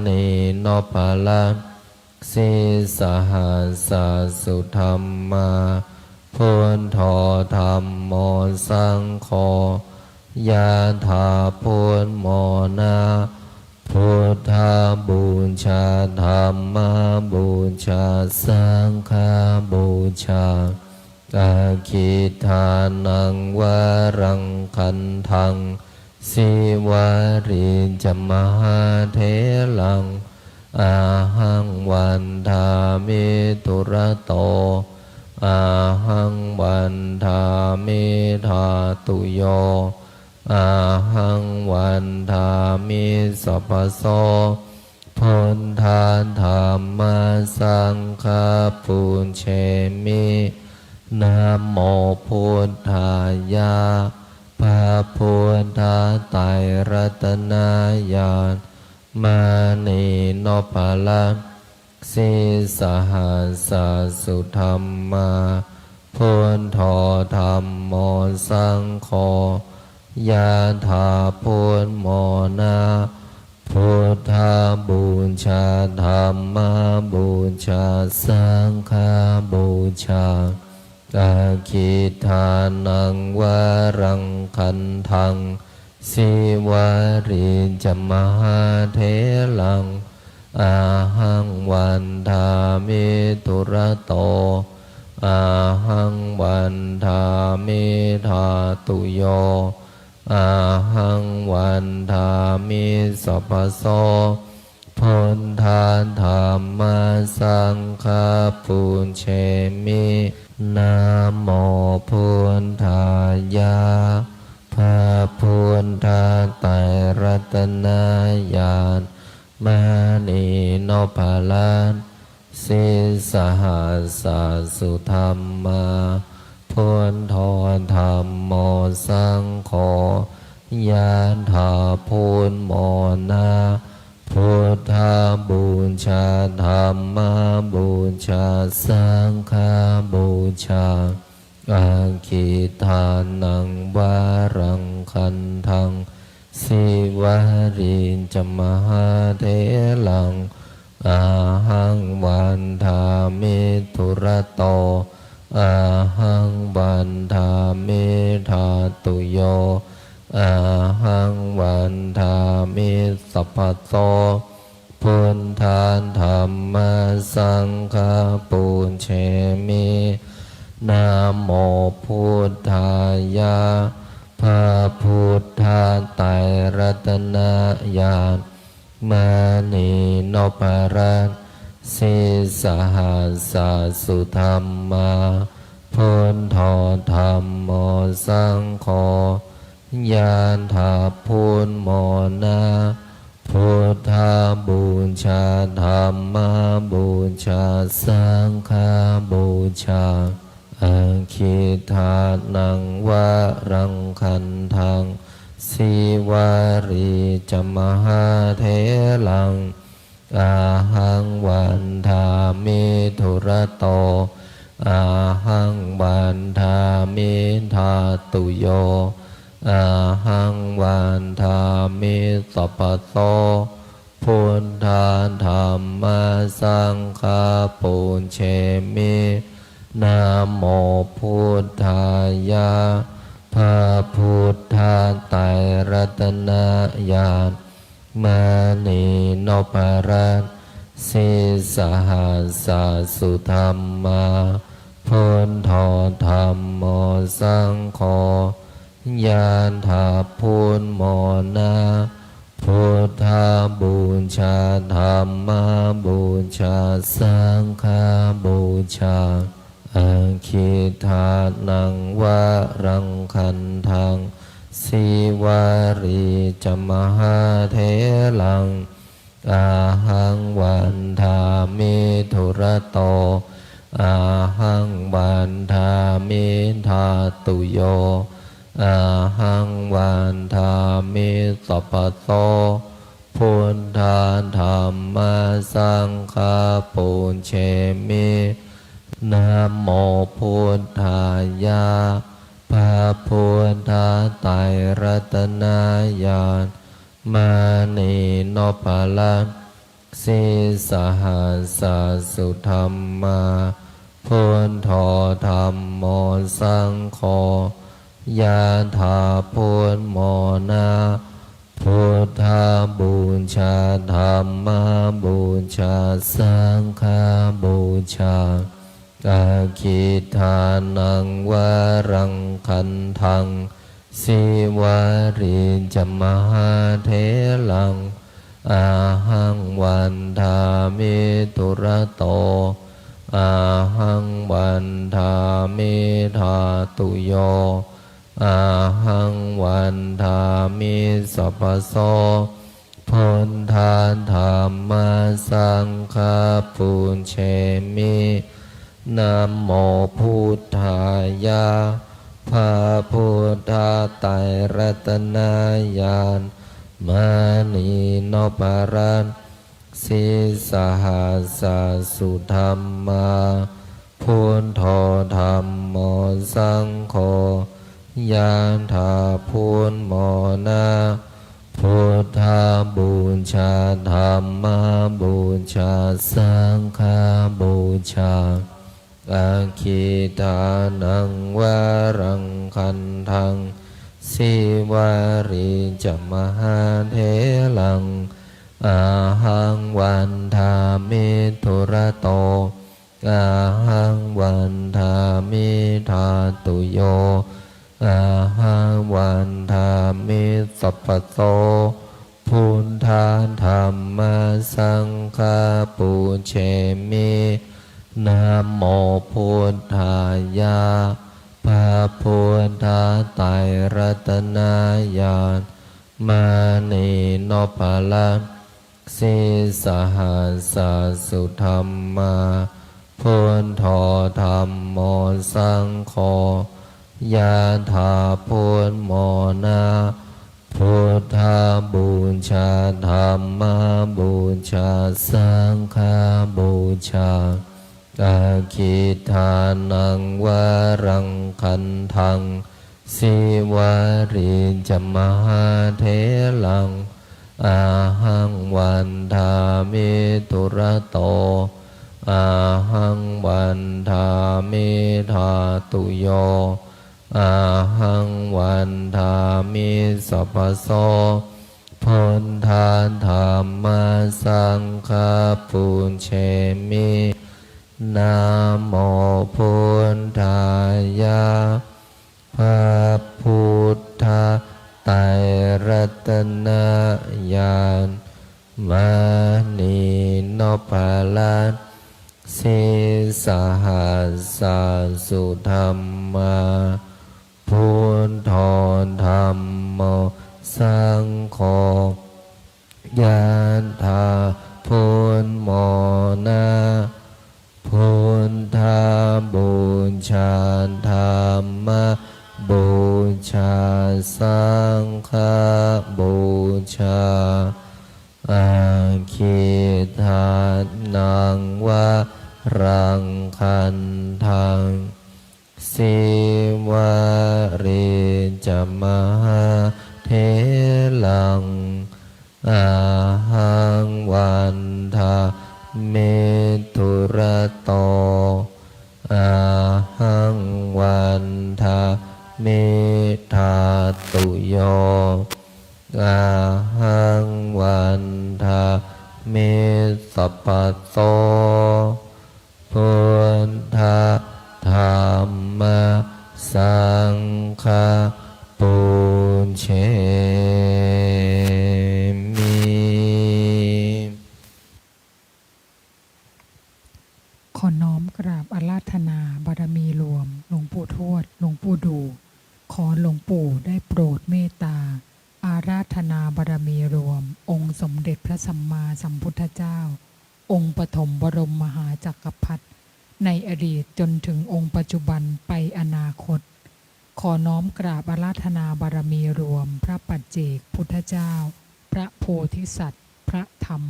ณีนพรัตน์ sīsahassa sudhammā, buddho dhammo saṅgho, ยะถา พุทโธ นะ Buddhabūjā, dhammabūjā, saṅghabūjā. Aggidānaṃ varaṃ gandhaṃ, Sīvalī ca mahātheraṃ, ahaṃ vandāmi dūrato, ahaṃ vandāmi dhātuyo, ahaṃ vandāmi sabbaso. Buddha dhamma saṅgha pūjemi. Namo buddhāya. พระพุทธไตรรัตนญาณ มณีนพรัตน์ sīsahassa sudhammā, buddho dhammo saṅgho, ยะถา พุทโธ นะ Buddhabūjā, dhammabūjā, saṅghabūjā. Aggidānaṃ varaṃ gandhaṃ, Sīvalī ca mahātheraṃ, ahaṃ vandāmi dūrato, ahaṃ vandāmi dhātuyo, ahaṃ vandāmi sabbaso. Buddha dhamma saṅgha pūjemi. Namo buddhāya. พระพุทธไตรรัตนญาณ มณีนพรัตน์ sīsahassa sudhammā, buddho dhammo saṅgho, ยะถา พุทโธ นะ Buddhabūjā, dhammabūjā, saṅghabūjā. Aggidānaṃ varaṃ gandhaṃ, Sīvalī ca mahātheraṃ, ahaṃ vandāmi dūrato, ahaṃ vandāmi dhātuyo, ahaṃ vandāmi sabbaso. Buddha dhamma saṅgha pūjemi. Namo buddhāya. พระพุทธไตรรัตนญาณ มณีนพรัตน์ sīsahassa sudhammā, buddho dhammo saṅgho, ญาณทัพพุทธมรณะ พุทธบูชา ธัมมบูชา สังฆบูชา Akhiṭṭhānaṃ varaṃ gandhaṃ, Sīvalī ca mahātheraṃ, ahaṃ vandāmi dūrato, ahaṃ vandāmi dhātuyo, ahaṃ vandāmi sabbaso. Buddha dhamma saṅgha pūjemi, namo buddhāya. พระพุทธไตรรัตนญาณ มณีนพรัตน์ sīsahassa sudhammā, buddho dhammo saṅgho, ญาณทัพพุทธมรณะ พุทธบูชา ธัมมบูชา สังฆบูชา Akhiṭṭhānaṃ varaṃ gandhaṃ, Sīvalī ca mahātheraṃ, ahaṃ vandāmi dūrato, ahaṃ vandāmi dhātuyo, ahaṃ vandāmi sabbaso. Buddha dhamma saṅgha pūjemi, namo buddhāya. พระพุทธไตรรัตนญาณ มณีนพรัตน์ sīsahassa sudhammā, buddho dhammo saṅgho, ญาณทัพพุทธมรณะ พุทธบูชา ธัมมบูชา สังฆบูชา Akhiṭṭhānaṃ varaṃ gandhaṃ, Sīvalī ca mahātheraṃ, ahaṃ vandāmi dūrato, ahaṃ vandāmi dhātuyo, ahaṃ vandāmi sabbaso. Buddha dhamma saṅgha pūjemi, namo buddhāya. พระพุทธไตรรัตนญาณ มณีนพรัตน์ sīsahassa sudhammā, buddho dhammo saṅgho, ญาณทัพพุทธมรณะ พุทธบูชา ธัมมบูชา สังฆบูชา Akhiṭṭhānaṃ varaṃ gandhaṃ, Sīvalī ca mahātheraṃ, ahaṃ vandāmi dūrato, ahaṃ vandāmi dhātuyo, ahaṃ vandāmi sabbaso. Buddha dhamma saṅgha pūjemi, namo buddhāya. พระพุทธไตรรัตนญาณ มณีนพรัตน์ sīsahassa sudhammā, buddho dhammo saṅgho, ญาณทัพพุทธมรณะ พุทธบูชา ธัมมบูชา สังฆบูชา Akhiṭṭhānaṃ varaṃ gandhaṃ, Sīvalī ca mahātheraṃ, ahaṃ vandāmi dūrato, ahaṃ vandāmi dhātuyo, ahaṃ vandāmi sabbaso. Buddha dhamma saṅgha pūjemi, namo buddhāya. พระพุทธ ไตรรัตนญาณ มณีนพรัตน์ sīsahassa sudhammā, buddho dhammo saṅgho, ญาณา พุทโธ นะ พุทธบูชา ธัมมบูชา สังฆบูชา Aggidānaṃ varaṃ gandhaṃ, Sīvalī ca mahātheraṃ, ahaṃ vandāmi dūrato, ahaṃ vandāmi dhātuyo, ahaṃ vandāmi sabbaso. Buddha dhamma saṅgha pūjemi. ขอน้อมกราบอาราธนาบารมีรวมหลวงปู่ทวด หลวงปู่ดู่ ขอหลวงปู่ได้โปรดเมตตา อาราธนาบารมีรวมองค์สมเด็จพระสัมมาสัมพุทธเจ้า องค์ปฐมบรมมหาจักรพรรดิ ในอดีตจนถึงองค์ปัจจุบันไปอนาคต ขอน้อมกราบอาราธนาบารมีรวมพระปัจเจกพุทธเจ้า พระโพธิสัตว์ พระธรรม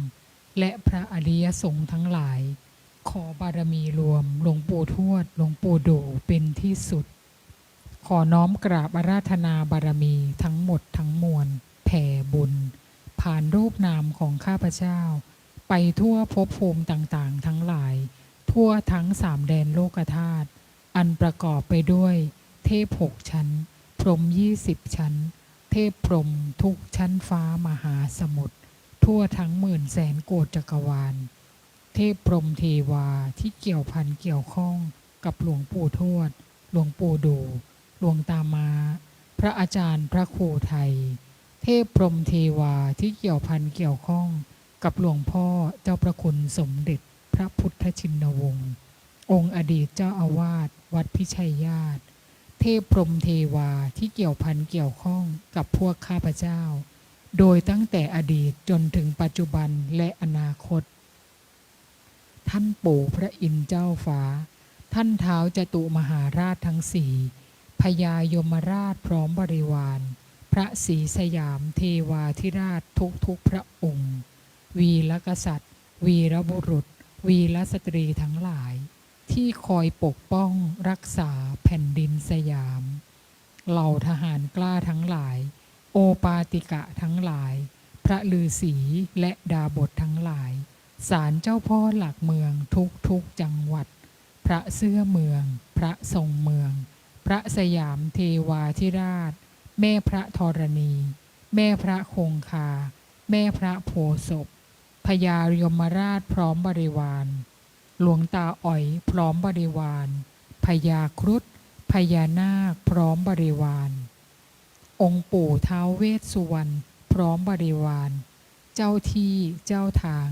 และพระอริยสงฆ์ทั้งหลาย ขอบารมีรวมหลวงปู่ทวด หลวงปู่ดู่เป็นที่สุด ขอน้อมกราบอาราธนาบารมีทั้งหมดทั้งมวล แผ่บุญ ผ่านรูปนามของข้าพเจ้า ไปทั่วภพภูมิต่างๆ ทั้งหลาย ทั่วทั้งสามแดนโลกธาตุ อันประกอบไปด้วยเทพหกชั้น พรหมยี่สิบชั้น เทพพรหมทุกชั้นฟ้ามหาสมุทร ทั่วทั้งหมื่นแสนโกฏจักรวาล เทพพรหมเทวาที่เกี่ยวพันเกี่ยวข้องกับหลวงปู่ทวด หลวงปู่ดู่ หลวงตาม้า พระอาจารย์พระครูไทย เทพพรหมเทวาที่เกี่ยวพันเกี่ยวข้องกับหลวงพ่อเจ้าพระคุณสมเด็จพระพุทธชินวงศ์ องค์อดีตเจ้าอาวาสวัดพิชัยญาติ เทพพรหมเทวาที่เกี่ยวพันเกี่ยวข้องกับพวกข้าพเจ้า โดยตั้งแต่อดีตจนถึงปัจจุบันและอนาคต ท่านปู่พระอินทร์เจ้าฟ้า ท่านท้าวจตุมหาราชทั้งสี่ พญายมราชพร้อมบริวาร พระศรีสยามเทวาธิราชทุกๆ พระองค์ วีรกษัตริย์ วีรบุรุษ วีรสตรีทั้งหลาย ที่คอยปกป้องรักษาแผ่นดินสยาม เหล่าทหารกล้าทั้งหลาย โอปาติกะทั้งหลาย พระฤาษีและดาบสทั้งหลาย ศาลเจ้าพ่อหลักเมืองทุกๆ จังหวัด พระเสื้อเมือง พระทรงเมือง พระสยามเทวาธิราช แม่พระธรณี แม่พระคงคา แม่พระโพธิ์ศพ พญายมราชพร้อมบริวาร หลวงตาอ๋อยพร้อมบริวาร พญาครุฑ พญานาคพร้อมบริวาร องค์ปู่ท้าวเวสสุวรรณพร้อมบริวาร เจ้าที่เจ้าทาง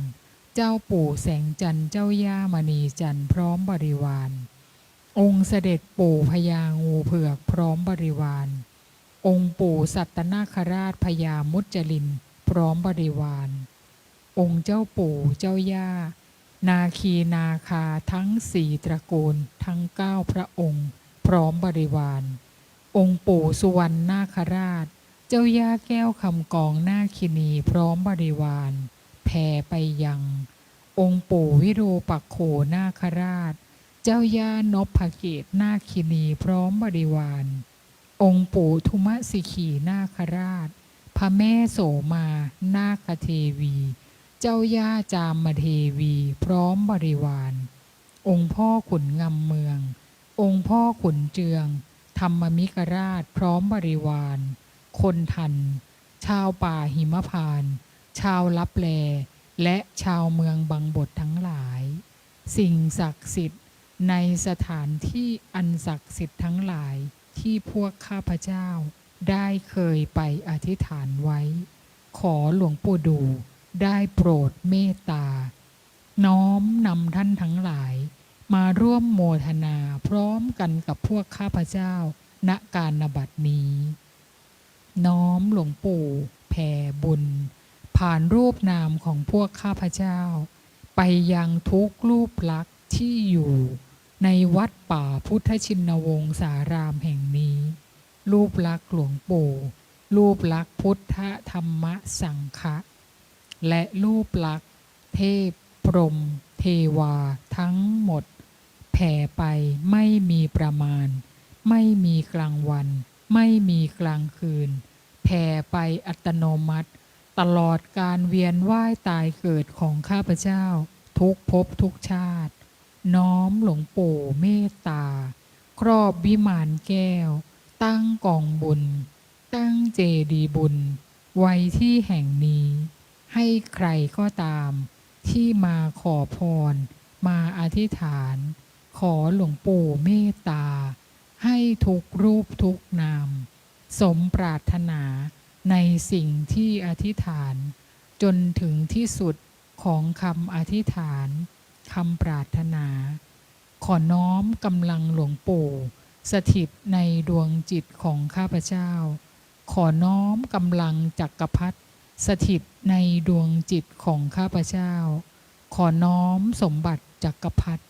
เจ้าปู่แสงจันทร์ เจ้าย่ามณีจันทร์พร้อมบริวาร องค์เสด็จปู่พญางูเผือกพร้อมบริวาร องค์ปู่สัตตนาคราชพญามุจลินพร้อมบริวาร องค์เจ้าปู่เจ้าย่า นาคีนาคาทั้งสี่ตระกูลทั้งเก้าพระองค์พร้อมบริวาร องค์ปู่สุวรรณนาคราช เจ้าย่าแก้วคำกองนาคินีพร้อมบริวาร แผ่ไปยัง องค์ปู่วิรูปักโขนาคราช เจ้าย่านพเกตนาคินีพร้อมบริวาร องค์ปู่ทุมสิขีนาคราช พระแม่โสมานาคเทวี เจ้าย่าจามเทวีพร้อมบริวาร องค์พ่อขุนงำเมือง องค์พ่อขุนเจือง ธรรมมิกราชพร้อมบริวาร คนทัน ชาวป่าหิมพานต์ ชาวลับแล และชาวเมืองบังบดทั้งหลาย สิ่งศักดิ์สิทธิ์ในสถานที่อันศักดิ์สิทธิ์ทั้งหลายที่พวกข้าพเจ้า ได้เคยไปอธิษฐานไว้ ขอหลวงปู่ดู่ได้โปรดเมตตา น้อมนำท่านทั้งหลายมาร่วมโมทนาพร้อมกันกับพวกข้าพเจ้า ณ การณบัดนี้ น้อมหลวงปู่แผ่บุญ ผ่านรูปนามของพวกข้าพเจ้า ไปยังทุกรูปลักษณ์ที่อยู่ในวัดป่าพุทธชินวงศารามแห่งนี้ รูปลักษณ์หลวงปู่ รูปลักษณ์พุทธธรรมสังฆะ และรูปลักษณ์เทพพรหมเทวาทั้งหมด แผ่ไปไม่มีประมาณ ไม่มีกลางวัน ไม่มีกลางคืน แผ่ไปอัตโนมัติ ตลอดการเวียนว่ายตายเกิดของข้าพเจ้า ทุกภพทุกชาติ น้อมหลวงปู่เมตตา ครอบวิมานแก้ว ตั้งกองบุญ ตั้งเจดีย์บุญไว้ที่แห่งนี้ ให้ใครก็ตามที่มาขอพร มาอธิษฐาน ขอหลวงปู่เมตตา ให้ทุกรูปทุกนาม สมปรารถนาในสิ่งที่อธิษฐาน จนถึงที่สุดของคำอธิษฐาน คำปรารถนา ขอน้อมกำลังหลวงปู่ สถิตในดวงจิตของข้าพเจ้า ขอน้อมกำลังจักรพรรดิ สถิตในดวงจิตของข้าพเจ้า ขอน้อมสมบัติจักรพรรดิ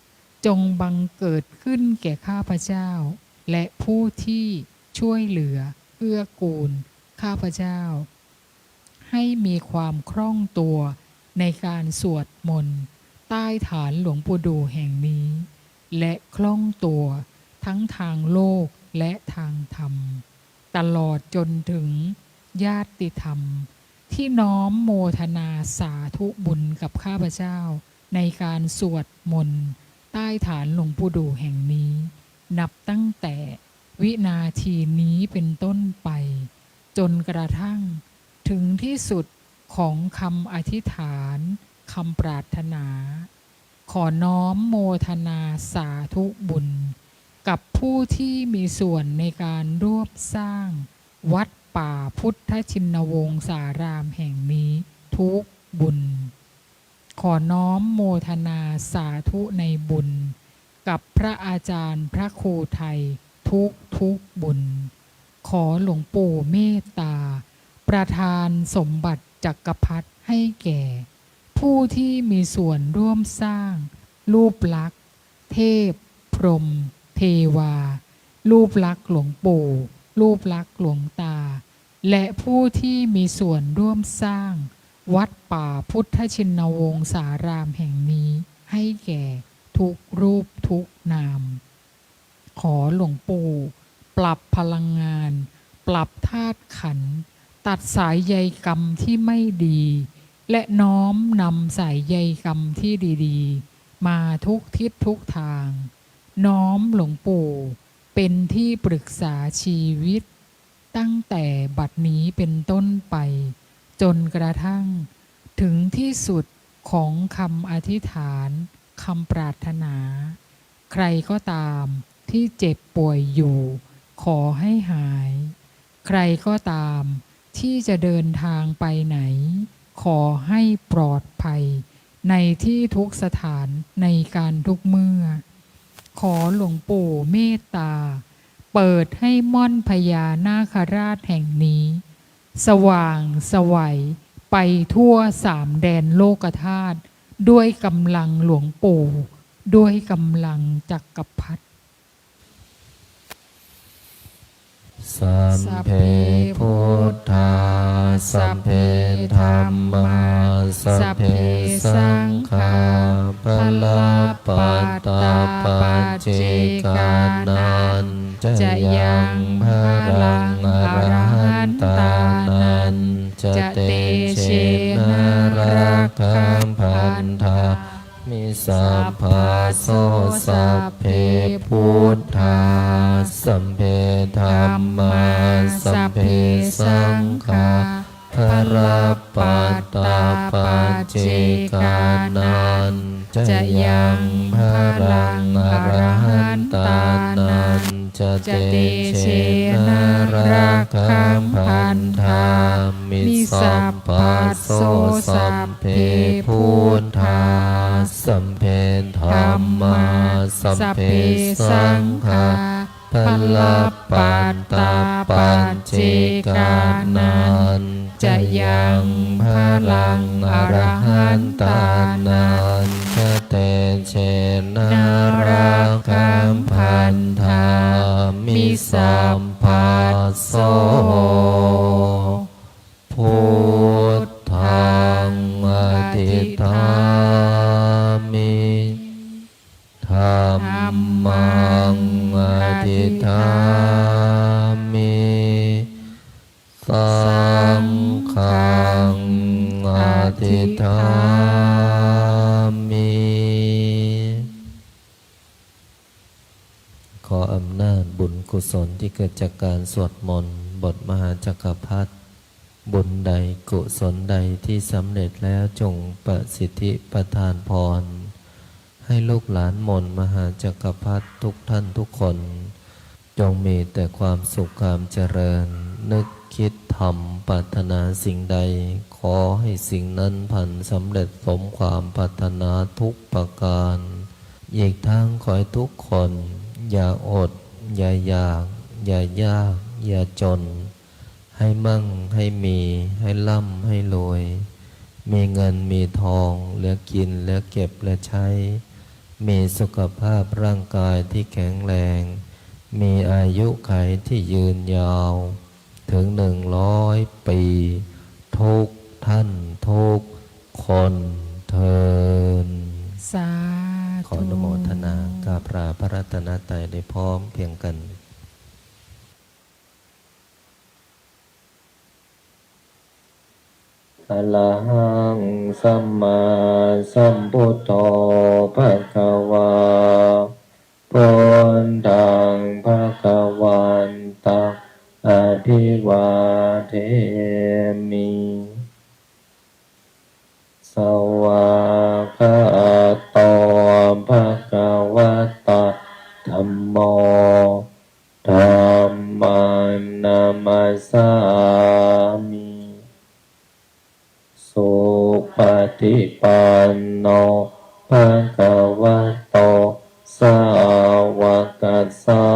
จงบังเกิดขึ้นแก่ข้าพเจ้า และผู้ที่ช่วยเหลือเกื้อกูลข้าพเจ้า ให้มีความคล่องตัวในการสวดมนต์ใต้ฐานหลวงปู่ดู่แห่งนี้ และคล่องตัวทั้งทางโลกและทางธรรม ตลอดจนถึงญาติธรรม ที่น้อมโมทนาสาธุบุญกับข้าพเจ้า ในการสวดมนต์ใต้ฐานหลวงปู่ดู่แห่งนี้ นับตั้งแต่วินาทีนี้เป็นต้นไป จนกระทั่งถึงที่สุดของคำอธิษฐาน คำปรารถนา ขอน้อมโมทนาสาธุบุญ กับผู้ที่มีส่วนในการร่วมสร้างวัดป่าพุทธชินวงศารามแห่งนี้ทุกบุญ ขอน้อมโมทนาสาธุในบุญ กับพระอาจารย์พระครูไทยทุกทุกบุญ ขอหลวงปู่เมตตา ประทานสมบัติจักรพรรดิให้แก่ ผู้ที่มีส่วนร่วมสร้าง รูปลักษณ์ เทพ พรหม เทวา รูปลักษณ์หลวงปู่ รูปลักษณ์หลวงตา และผู้ที่มีส่วนร่วมสร้าง วัดป่าพุทธชินวงศารามแห่งนี้ ให้แก่ทุกรูปทุกนาม ขอหลวงปู่ ปรับพลังงาน ปรับธาตุขันธ์ ตัดสายใยกรรมที่ไม่ดี และน้อมนำสายใยกรรมที่ดีๆ มาทุกทิศทุกทาง น้อมหลวงปู่ เป็นที่ปรึกษาชีวิต ตั้งแต่บัดนี้เป็นต้นไป จนกระทั่งถึงที่สุดของคำอธิษฐาน คำปรารถนา ใครก็ตามที่เจ็บป่วยอยู่ ขอให้หาย ใครก็ตามที่จะเดินทางไปไหน ขอให้ปลอดภัย ในที่ทุกสถาน ในการทุกเมื่อ ขอหลวงปู่เมตตา เปิดให้ม่อนพญานาคราชแห่งนี้ สว่างไสวไปทั่วสามแดนโลกธาตุ ด้วยกำลังหลวงปู่ ด้วยกำลังจักรพรรดิ Sabbe buddhā, sabbe dhammā, sabbe saṅghā, balappattā paccekānañca yaṃ balaṃ, arahantānañca tejena, rakkhaṃ bandhā mi sabbaso. Sabbe buddhā, sabbe dhammā, sabbe saṅghā, balappattā paccekānañca yaṃ balaṃ, arahantānañca ca tejena rakkhaṃ bandhāmi sabbaso. Sabbe buddhā sabbe dhammā sabbe saṅghā balappattā paccekānañca yaṃ balaṃ arahantānañca tejena rakkhaṃ bandhāmi sabbaso. Buddhaṃ adhiṭṭhāmi. Dhammaṃ adhiṭṭhāmi. Saṅghaṃ adhiṭṭhāmi. ขออำนาจบุญกุศลที่เกิดจากการสวดมนต์บทมหาจักรพรรดิ บุญใดกุศลใดที่สำเร็จแล้วจงประสิทธิประทานพร ให้ลูกหลานมนต์มหาจักรพรรดิทุกท่านทุกคน จงมีแต่ความสุขความเจริญ นึกคิดทำปรารถนาสิ่งใด ขอให้สิ่งนั้นพลันสำเร็จสมความปรารถนาทุกประการ อีกทั้งขอให้ทุกคน อย่าอด อย่าอยาก อย่ายาก อย่าจน ให้มั่ง ให้มี ให้ร่ำ ให้รวย มีเงิน มีทอง เหลือกิน เหลือเก็บ เหลือใช้ มีสุขภาพร่างกายที่แข็งแรง มีอายุขัยที่ยืนยาว ถึงหนึ่งร้อยปี ทุกท่านทุกคนเทอญ สาธุ ขออนุโมทนากราบลาพระรัตนตรัยได้พร้อมเพรียงกัน Arahaṃ sammāsambuddho bhagavā. Buddhaṃ bhagavantaṃ abhivādemi. Svākkhāto bhagavatā dhammo. Dhammaṃ namassāmi. Supaṭipanno bhagavato sāvakasā